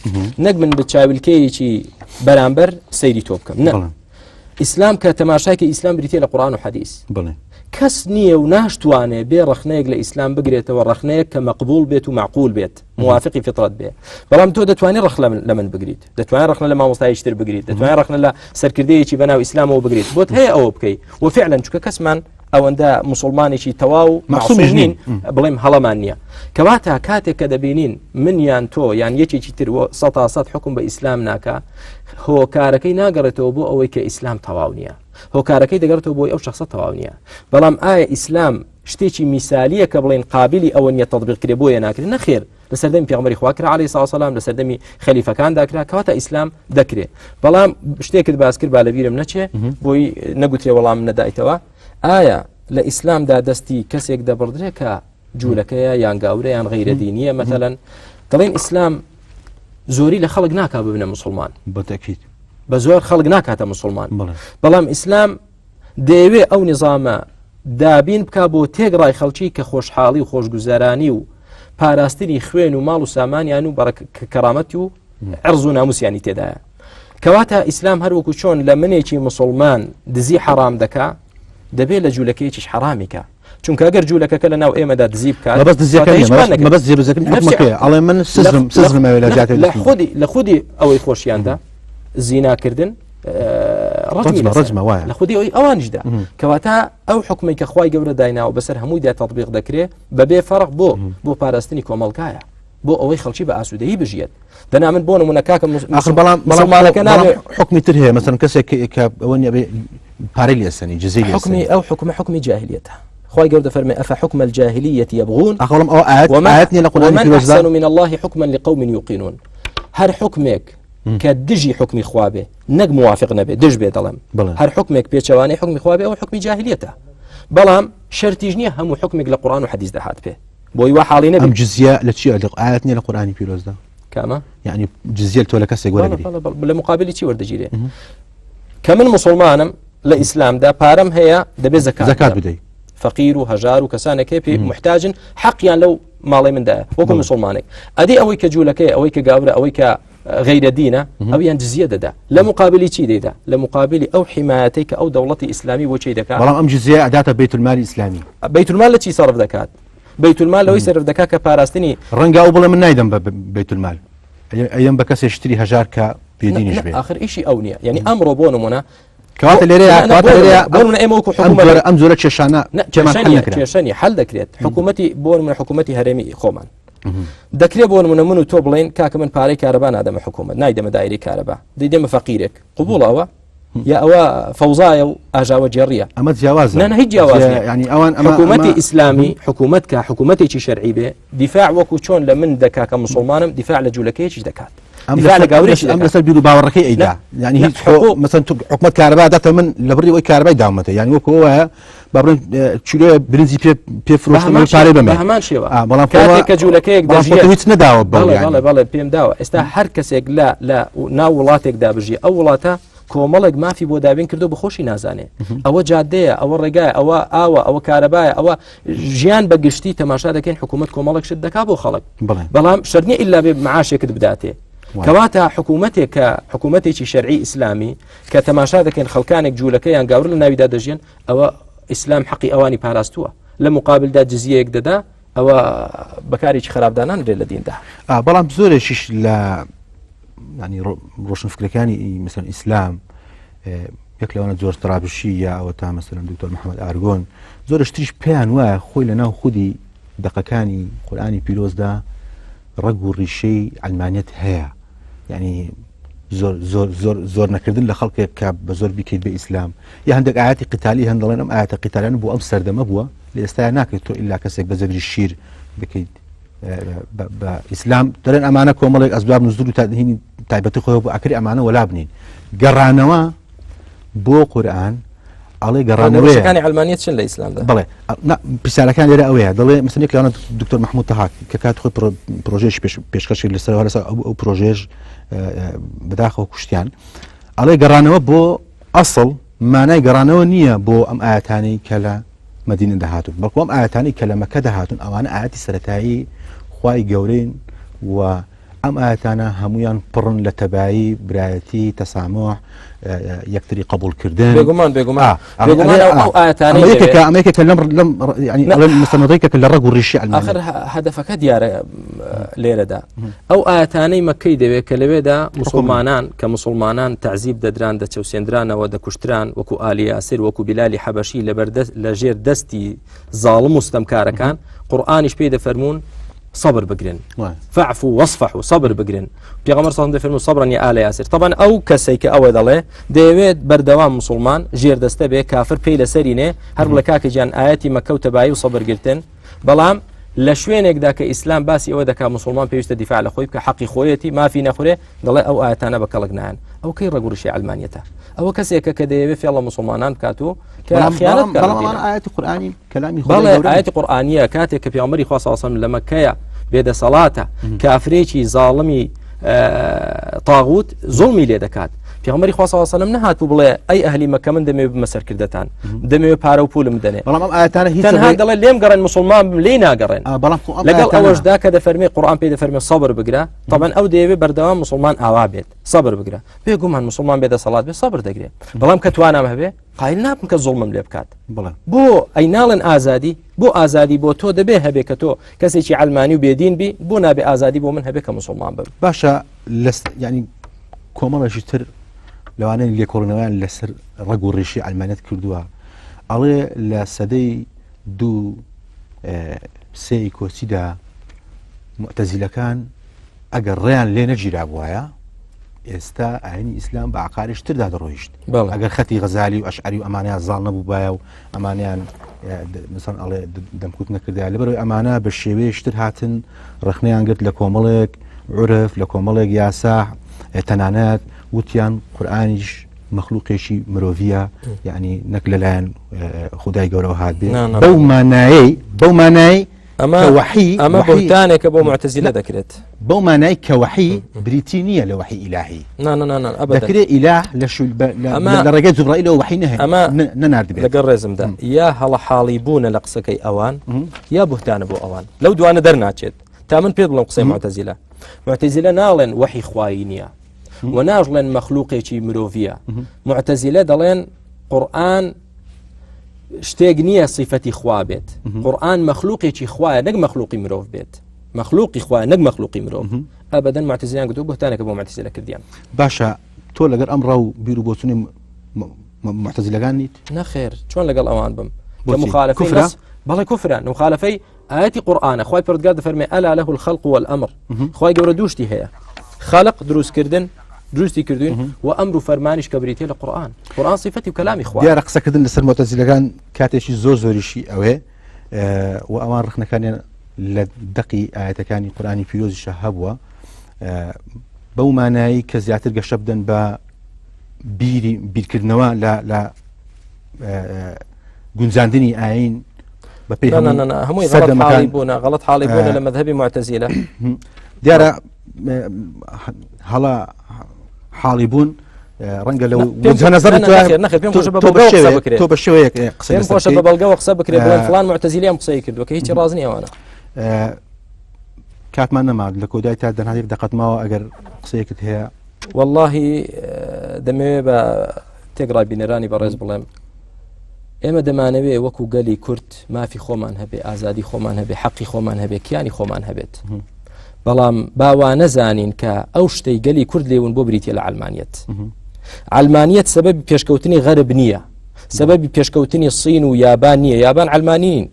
نەک من بە چاویلکەیەکی بەرامبەر سەیری تۆ بکەم نە بەڵێ. ئیسلام کە تەماشاکی ئیسلام بریتە لە قورآن و حەدیث بڵێ کەس نییە و ناشتوانێ بێ ڕەخنەیەک لە ئیسلام بگرێتەوە ڕەخنەیەک کە مەقبول بێت و معقول بێت موافقی فطرەت بێ بەڵام تۆ دەتوانانی ڕەخنە لە من بگریت دەتوانێت ڕەخنە لە مامۆستایش تر بگریت دەتوانێت ڕەخنە لە سەرکردەیەکی بەناو ئیسلامەوە بگریت بۆت هەیە ئەوە بکەی و فعلا چونکە کەسمان ئەوەندە مسلمانێکی تەواو مەعسومیش نین بڵێم هەڵەمان نییە کەواتە کاتێک کە دەبینین من یان تۆ یان یەکێکی تر سە سە حکم بە ئیسلام ناکە هۆکارەکەی ناگەڕێتەوە بۆ ئەوەی کە ئیسلام تەواو نییە هۆکارەکەی دەگەڕێتەوە بۆی ئەو شخصە تەواو نییە بەڵام ئایا ئیسلام شتێکی میسالیە کە بڵێن قابلی ئەوە نیە تطبیق کرێ بۆیە ناکرێت نەخێر لە سەردەمی پێغەمبەری خوا کرا عەلەیهی سڵاو سەلام لە سەردەمی خەلیفەکاندا کرا کەواتە ئیسلام دەکرێ بەڵام شتێکت باس کرد با لەبیرم نەچێ بۆی نەگوترێ وەڵام نەدایتەوە ئایا لە ئیسلامدا دەستی کەسێک دەبڕدرێ کە جوولەکەیە یان گاورە یان غیرە دینیە مەتەلەن دەڵێن ئیسلام زۆری لە خەڵک ناکا ببنە مسلمان بەتەکیید بە زۆر خەڵک ناکاتە مسلمان بەڵام ئیسلام دەیەوێ ئەو نیزامە دابین بکا بۆ تێکڕای خەڵکی کە خۆشحاڵی و خۆشگوزەرانی و پاراستنی خوێن و ماڵ و سامانیان و کەرامەتی و عرض و ناموسیانی تێدایە کەواتە ئیسلام هەروەکو چۆن لە منێکی مسلمان دزی حەرام دەکا دەبێت لە جوولەکەیەکیش حەرامیکە چونکە ئەگەر جوولەکەکە لە ناو ئێمەدا دزی بکات مەبەست دزیەکە نییە، مەبەست جێبەجێکردنی حوکمەکەیە ئەڵێ من سزم سزم ئەوێ لە جیاتی لە خودی لە خودی ئەوەی خۆشیاندا زیناکردن ڕەجمە وایە لە خودی ئەوی ئەوانیشدا کەواتە ئەو حکومەی کە خوای گەورە دایناوە بەسەر هەموویدا تطبیق دەکرێ بەبێ فەرق بۆ بۆ پاراستنی کۆمەڵگایە بۆ ئەوەی خەڵکی بە ئاسوودەیی بژیێت دەنا من بۆ نمونە کاکە ئاخر بەڵام مسلمانەکە نابێ حکمی تر هەیە مەسەن کەسێک کە ئەوە نیە بێ پارەی لێسەنی جزیەی لێسەنی حکمی ئەو حکومە حکمی جاهلیەتە خوای گەورە فەرمی أفحكم الجاهلية يبغون ئاخر بەڵام ئەوە ئاەت ومن ئاەت نیە لە قورئانی ومن پیرۆزدا أحسن من الله حكما لقوم يوقنون هەر حکمێک کە دژی حکمی خوا بێ نەک موافق نەبێ دژ بێ دەڵێم بەڵێ. هەر حکمێک پێچەوانەی حکمی خوا بێ ئەو حکمی جاهلیەتە بەڵام شەرتیش نییە هەموو حکمێک لە قورآن و حەدیث دەهات پێ بۆی وا حاڵی نەبی ئەم جزیە لە چی لە ئاەت نیە لە قورئانی پیرۆزدا کامە یعنی جزیە تۆ لە کەسێک وەرەگری بەڵێ، بەڵێ، بەڵێ، لە مقابلی چی وەردەگیرێ کە من مسلمانم لە ئیسلامدا پارەم هەیە دەبێ زەکات زەکات بدەم. بدەی فەقیر و هەژار و کەسانێک هەیە پێی محتاجن حەقیان لەو ماڵی مندایە وەکو مسلمانێک ئەدی ئەوەی کە جوولەکەی ئەوەی کە گاورە ئەوەی کە غەیرە دینە ئەویان جزیە دەدا لە مقابلی چی دەیدا لە مقابلی ئەو حمایەتەی کە ئەو دەوڵەتی ئیسلامی بۆ چی دەکات بەڵام ئەم جزیە ئەداتە بەیت المالی ئیسلامی بەیت المال لە چی سەرف دەکات بەیت المال لەوەی سەرف دەکات کە پاراستنی ڕەنگە ئەو بڵێ من نایدەم بە بەیت المال ئەیەم بە کەسێ شتری هەژار کە بێدینیش بێ آخر ئیشی ئەو نییە یعنی ئەمڕۆ بۆ نمونە کەواتە لێرەیە کەواتە لێرەیە بۆ نمونە ئێمە وەکو ئەم حکوومەت جۆرە ئەم جۆرە کێشانە نە، کێمان کێشە حل نییە نەکرا کێشە نییە حل دەکرێت حکوومەتی بۆ نمونە حکوومەتی هەرێمی خۆمان دەکرێت بۆ نمونە من و تۆ بڵێن کاکە من پارەی کارەبا نادەمە حکوومەت نایدەمە دایرەی کارەبا دەیدەمە فەقیرێک قبوڵەوە یا ئەوە فەوزایە و ئاژاوە جێڕیە ئەمە جیاوازە نا، نا، هیچ جیاواز نییە. ینی ئەوان ئەمە حکوومەتی ئەمە- ئیسلامی حکوومەت کە حکوومەتێکی شەرعی بێ دیفاع وەکو چۆن لە من دەکا کە مسلمانم دیفاع لە جوولەکەیەکیش دەکات ئەم دیفاع لە لەسەر- گاورێکی ئەم دەکات لەسەر بیر و باوەڕەکەی ئەیدا نا، یعنی نا، هیچ خۆ حقوق- مەسەن تو حکومەت کارەبا داتە من لە بڕی ئەوەی کارەبای داومەتە یعنی وەکو وایە با بڵێن چیلۆ برنجی پێ پێ فرۆشتن بە هەمان پارەی شێوە- بەمێ بە هەمان شێوە آ، بەڵام کاتێک کە جوولەکەیەک بەڵام خۆ دەژیێت تۆ هیچ نەداوە بەو بەڵێ یعنی. بەڵێ بەڵێ پێم داوە ئێستا هەر کەسێک لە لە ناو وڵاتێکدا بژی ئەو وڵاتە کۆمەڵێک مافی بۆ دابین کردو بە خۆشی نازانێ ئەوە جادەیە ئەوە ڕێگایە ئەوە ئاوە ئەوە کارەبایە ئەوە ژیان بە گشتی تەماشا دەکەین حکوومەت کۆمەڵێک شت دەکا بۆ خەڵک بەڵێ. بەڵام شەرت نییە ئیلا بێ معاشێکت بداتێ وایە. کەواتە حکوومەتێک کە حکوومەتێکی شەرعی ئیسلامی کە تەماشا دەکەین خەڵکانێک جوولەکە یان گاور لە ناویدا دەژیێن ئەوە ئیسلام حەقی ئەوانی پاراستووە لە مقابلدا جزیەیەک دەدا ئەوە بەکارێکی خراپ دانانرێت لە دیندا. بەڵام زۆرێکیش لە ینی ڕۆشنفکرەکانی مەسەن ئیسلام یەک لەوانە جۆرج ترابشی یا ئەوە تا مەسەلەن دکتۆر محەممەد ئارگۆن زۆر شتیش پێیان وایە خۆی لە ناو خودی دەقەکانی قورئانی پیرۆزدا ڕەگ و ڕیشەی ئەلمانیەت هەیە یعنی زۆر زۆر زۆر زۆر نەکردن لە خەڵکێک کە بە زۆر بیکەیت بە ئیسلام یا هەندێک ئاەتی قیتالی هەن دەڵێن ئەم ئاەتە قیتالیان بۆ ئەم سەردەمە بووە لە ئێستا ناکرێت تۆ ئیلا کەسێک بە جەبری شیر بکەیت بە ئیسلام دەڵێن ئەمانە کۆمەڵێک ئەسباب نزول و تادهینی تایبەتی خۆی بۆ ئەکری ئەمانە وەلا بنین گەڕانەوە بۆ قورئان. ئەڵێ گەڕانەوەیەکانی عەلمانیەت چن لە ئیسلامدا؟ بەڵێ پرسیارەکان لێرە ئەوەیە دەڵێ مەسەلەن یەک لەوانە دکتۆر محمود تەها کە کات خۆی پرۆژێش پێشکەش کرد لەسەر لەسەر ئەو پرۆژێش بەداخەوە کوشتیان ئەڵێ گەڕانەوە بۆ ئەسڵ مانای گەڕانەوە نییە بۆ ئەم ئاەتانەی کە لە مەدینە دەهاتون بەڵکو ئەم ئاەتانی کە لە مەکە دەهاتون ئەوانە ئاەتی سەتایی خوای گەورەین و ئەم ئایەتانە هەموویان پڕن لە تەبایی، برایەتی، تەساموح، یەکتری قبوڵکردن. بێگومان بێگومان بێگومان ئەو ئایەتانە ئەمە یەکێکە ئەمە یەکێکە لەم لەم یعنی ئەڵێن مستەمەڕێکێکە لە ڕەگ و ڕیشی عەلمانیەت. ئاخر هەدەفەکە دیارە لێرەدا ئەو ئایەتانەی مەکەی دەوێت کە لەوێدا مسلمانان کە مسلمانان تەعزیب دەدران دەچەوسێندرانەوە دەکوشتران وەکو ئالی یاسر وەکو بیلالی حەبەشی لەبەردەست لە ژێر دەستی زاڵم و ستەمکارەکان قورئانیش پێی دەفەرموون صبر بگرن فاعفوا واصفحوا صبر بگرن پێغەمبەر صلی الله دەفەرموو صبرا یا آل یاسر طبعا ئەو کەسەی کە ئەوە دەڵێ دەیەوێت بەردەوام مسلمان ژێر دەستە بێ کافر پێی لەسەری نێ هەر بڵێ کاکە گیان ئاەتی مەکە و تەبایی و سەبرگرتن بەڵام لە شوێنێکدا کە ئیسلام باسی ئەوە دەکا مسلمان پێویستە دیفاع لە خۆی بکە حەقی خۆیەتی مافی نەخورێ دەڵێ ئەو ئاەتانە بە کەڵک نایەن ئەو کەی ڕەگوڕشی ئەلمانیەتە ئەوە کەسێکە کە دەیەوێت فێڵە مسلمانان بکات و کە خیانەت بکات بەڵام ئەوانە ئاەتی قورئانی کەلامی خودای بەڵێ ئاەتی قورئانیە کاتێک کە پیامبەری خوا صلی الله لە مەکەیە بێدەسەڵاتە کافرێکی زاڵمی تاغوت زوڵمی لێ دەکات پێغمبەری خوا صلی الله علیه و سلم نەهاتوو بڵێ ئەی ئەهلی مەکە من دەمەوێت بمە سەرکردەتان دەمەوێت پارە و پولم بدەنێ بەڵام ئەم ئاەتانە هیچ تەنها دەڵێ لێم گەڕێن مسلمان بم لێی ناگەڕێن بەڵام خۆ ئەم لەگەڵ ئەوەشدا کە دەفەرمێ قورئان پێی دەفەرمێ سەبر بگرە طبعا ئەو دەیەوێت بەردەوام مسلمان ئاوا بێت سەبر بگرە بێگومان مسلمان بێ دەسەڵات بێ سەبر دەگرێ بەڵام کە توانام هەبێ قایل نابم کە زوڵمم لێ بکات بۆ ئەی ناڵێن ئازادی بۆ ئازادی بۆ تۆ دەبێ هەبێ کە تۆ کەسێکی عەلمانی و بێدین بی بۆ نابێ ئازادی بۆ من هەبێ کە مسلمان بم باشە لەس ینی کۆمەڵێکی تر لەوانەیە لێکۆڵینەوەیان لەسەر ڕەگ و ڕیشی ئەلمانەت کردووە ئەڵێ لە سەدەی دوو سێی کۆچیدا معتەزیلەکان ئەگەر ڕێیان لێ نەگیرابوایە ئێستا ئاینی ئیسلام بە عقارش تردا دەڕۆیشت ئەگەر خەتی غەزالی و ئەشعری و ئەمانیان زاڵ نەبووبایە و ئەمانیان مثلا ئەڵێ دەمکوت نەکردای لەبەرەوەی ئەمانە بە شێوەیەشتر هاتن ڕخنیان گرت لە کۆمەڵێک عرف لە کۆمەڵێک یاسا تەنانەت وتیان قورآانیش مەخلوقێکی مرۆڤە یعنی نەک لەلایەن خدای گەورەوە هات بێ بەو مانایەی بەو مانای ئەمە وەحی ئەمە بوهتانێکە بۆ معتەزیلە دەکرێت. بەو مانای کە وەحی بریتی نییە لە وەحی ئیلاهی. نا نا نا ئەبەدەن. دەکرێ ئیلاه لە شو ئەمە لە ڕێگەی جوبرائیلەوە وەحی نەهێ ئەمە نەناردبێت. لەگەڵ ڕێزمدا یا هەڵە حاڵی بوونە لە قسەکەی ئەوان یا بوهتانە بۆ ئەوان لەو دوانە دەرناچێت تا من پێت بڵێم قسەی معتەزیلە معتەزیلە ناڵێن وەحی خوایی نییە و ناژڵێن مەخلوقێکی مرۆڤیە معتەزیلە دەڵێن قورئان شتێک نییە سیفەتی خوا بێت قورآن مەخلوقێکی خوایە نەک مەخلوقی مرۆڤ بێت مەخلوقی خوا نەک مەخلوقی مرۆڤ ئەبدەن معتزیان گوتو بهتانێکە بۆ معتزلە کردیان باشە تۆ لەگەر ئەم ڕاو بیر و بۆچونی معتزلەکان نیت نەخێر چۆن لەگەڵ ئەوان بم مخالفەی بەڵێ کوفرە مخالفەی ئایەتی قورئانە خوای پەروەردگار دەفەرمێ الا له الخلق والامر خوای گەورە دوو شتی هەیە خەلق دروستکردن دروستی کردوین و ئەمر و فەرمانیش کە بریتە لە قورئان قورئان صفەتی و کەلامی خوا دیارە قسەکردن لەسەر مۆتەزیلەکان کاتێکی زۆر زۆریشی ئەوێ و ئەوان ڕخنەکانیان لە دەقی ئاەتەکانی قورآانی پیرۆزیشە هەبووە بەو مانایی کە زیاتر گەشە بدەن بە بیری بیرکردنەوە لە لە گونجاندنی ئاین بە پێی هەمووی سەردەمەکان بوونە غەڵت حاڵی بوونە لە مەذهبی معتەزیلە دیارە هەڵە حاڵی بوون ڕەنگە لەو نظر تۆ بە شێوەیەک قسە خۆشە بە بەڵگەوە قسە بکرێت بڵێن فلان معتەزیلی ئەم قسەی کردووە کە هیچی ڕاز نییە ئەوانە کاتمان نەما لە کۆدای تا دەنها یەک دقەت ماوە ئەگەر قسەیەکت هەیە واللهی دەمەوێ بە تێکڕای بینەرانی بەڕێز بڵێم ئێمە دەمانەوێ وەکو گەلی کورد مافی خۆمان هەبێ ئازادی خۆمان هەبێ حەقی خۆمان هەبێ کیانی خۆمان هەبێت بەڵام باوا نەزانین کە ئەو شتەی گەلی کورد لێون بۆ بریتە لە ئەلمانیت ئەلمانیت سەبەبی پێشکەوتنی غەرب نییە سەبەبی پێشکەوتنی سین و یابان نییە یابان ئەلمانین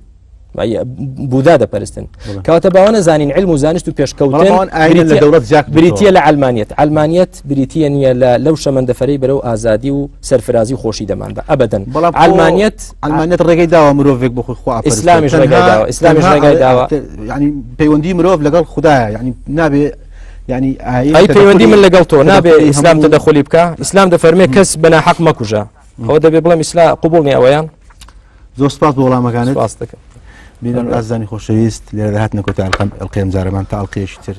بودا دەپەرستن کەواتە باوە نەزانین علم و زانست و پێشکەوتن لە دەوڵەت زیاد بریتە لە علمانیت علمانیت بریتە نییە لە لەو شەمەندەفەرەی بەرەو ئازادی و سەرفرازی و خۆشی دەمان بە ئەبدەن بەڵام علمانیت علمانیت ڕێگەی داوە مرۆڤێک بۆ خۆی خوا ئیسلامیش ڕێگەی داوە ئیسلامیش ڕێگەی داوە ینی پەیوەندی مرۆڤ لەگەڵ خدایە ینی نابێ ینی ئەی پەیوەندی من لەگەڵ تۆ نابێ ئیسلام تەدەخلی بکە ئیسلام دەفەرمێ کەس بەناحەق مەکوژە. ئەوە دەبێ بڵێم ئیسلا قوبڵ نیە ئەوەیان. زۆر سپاس بۆ وەڵامەکانت. سپاس دەکەم. بینەر ئازیزانی خۆشەویست لێرە هاتنە کۆتا ئەڵقەم ئەڵقەی ئەمجارەمان تا ئەڵقەیەکی تر.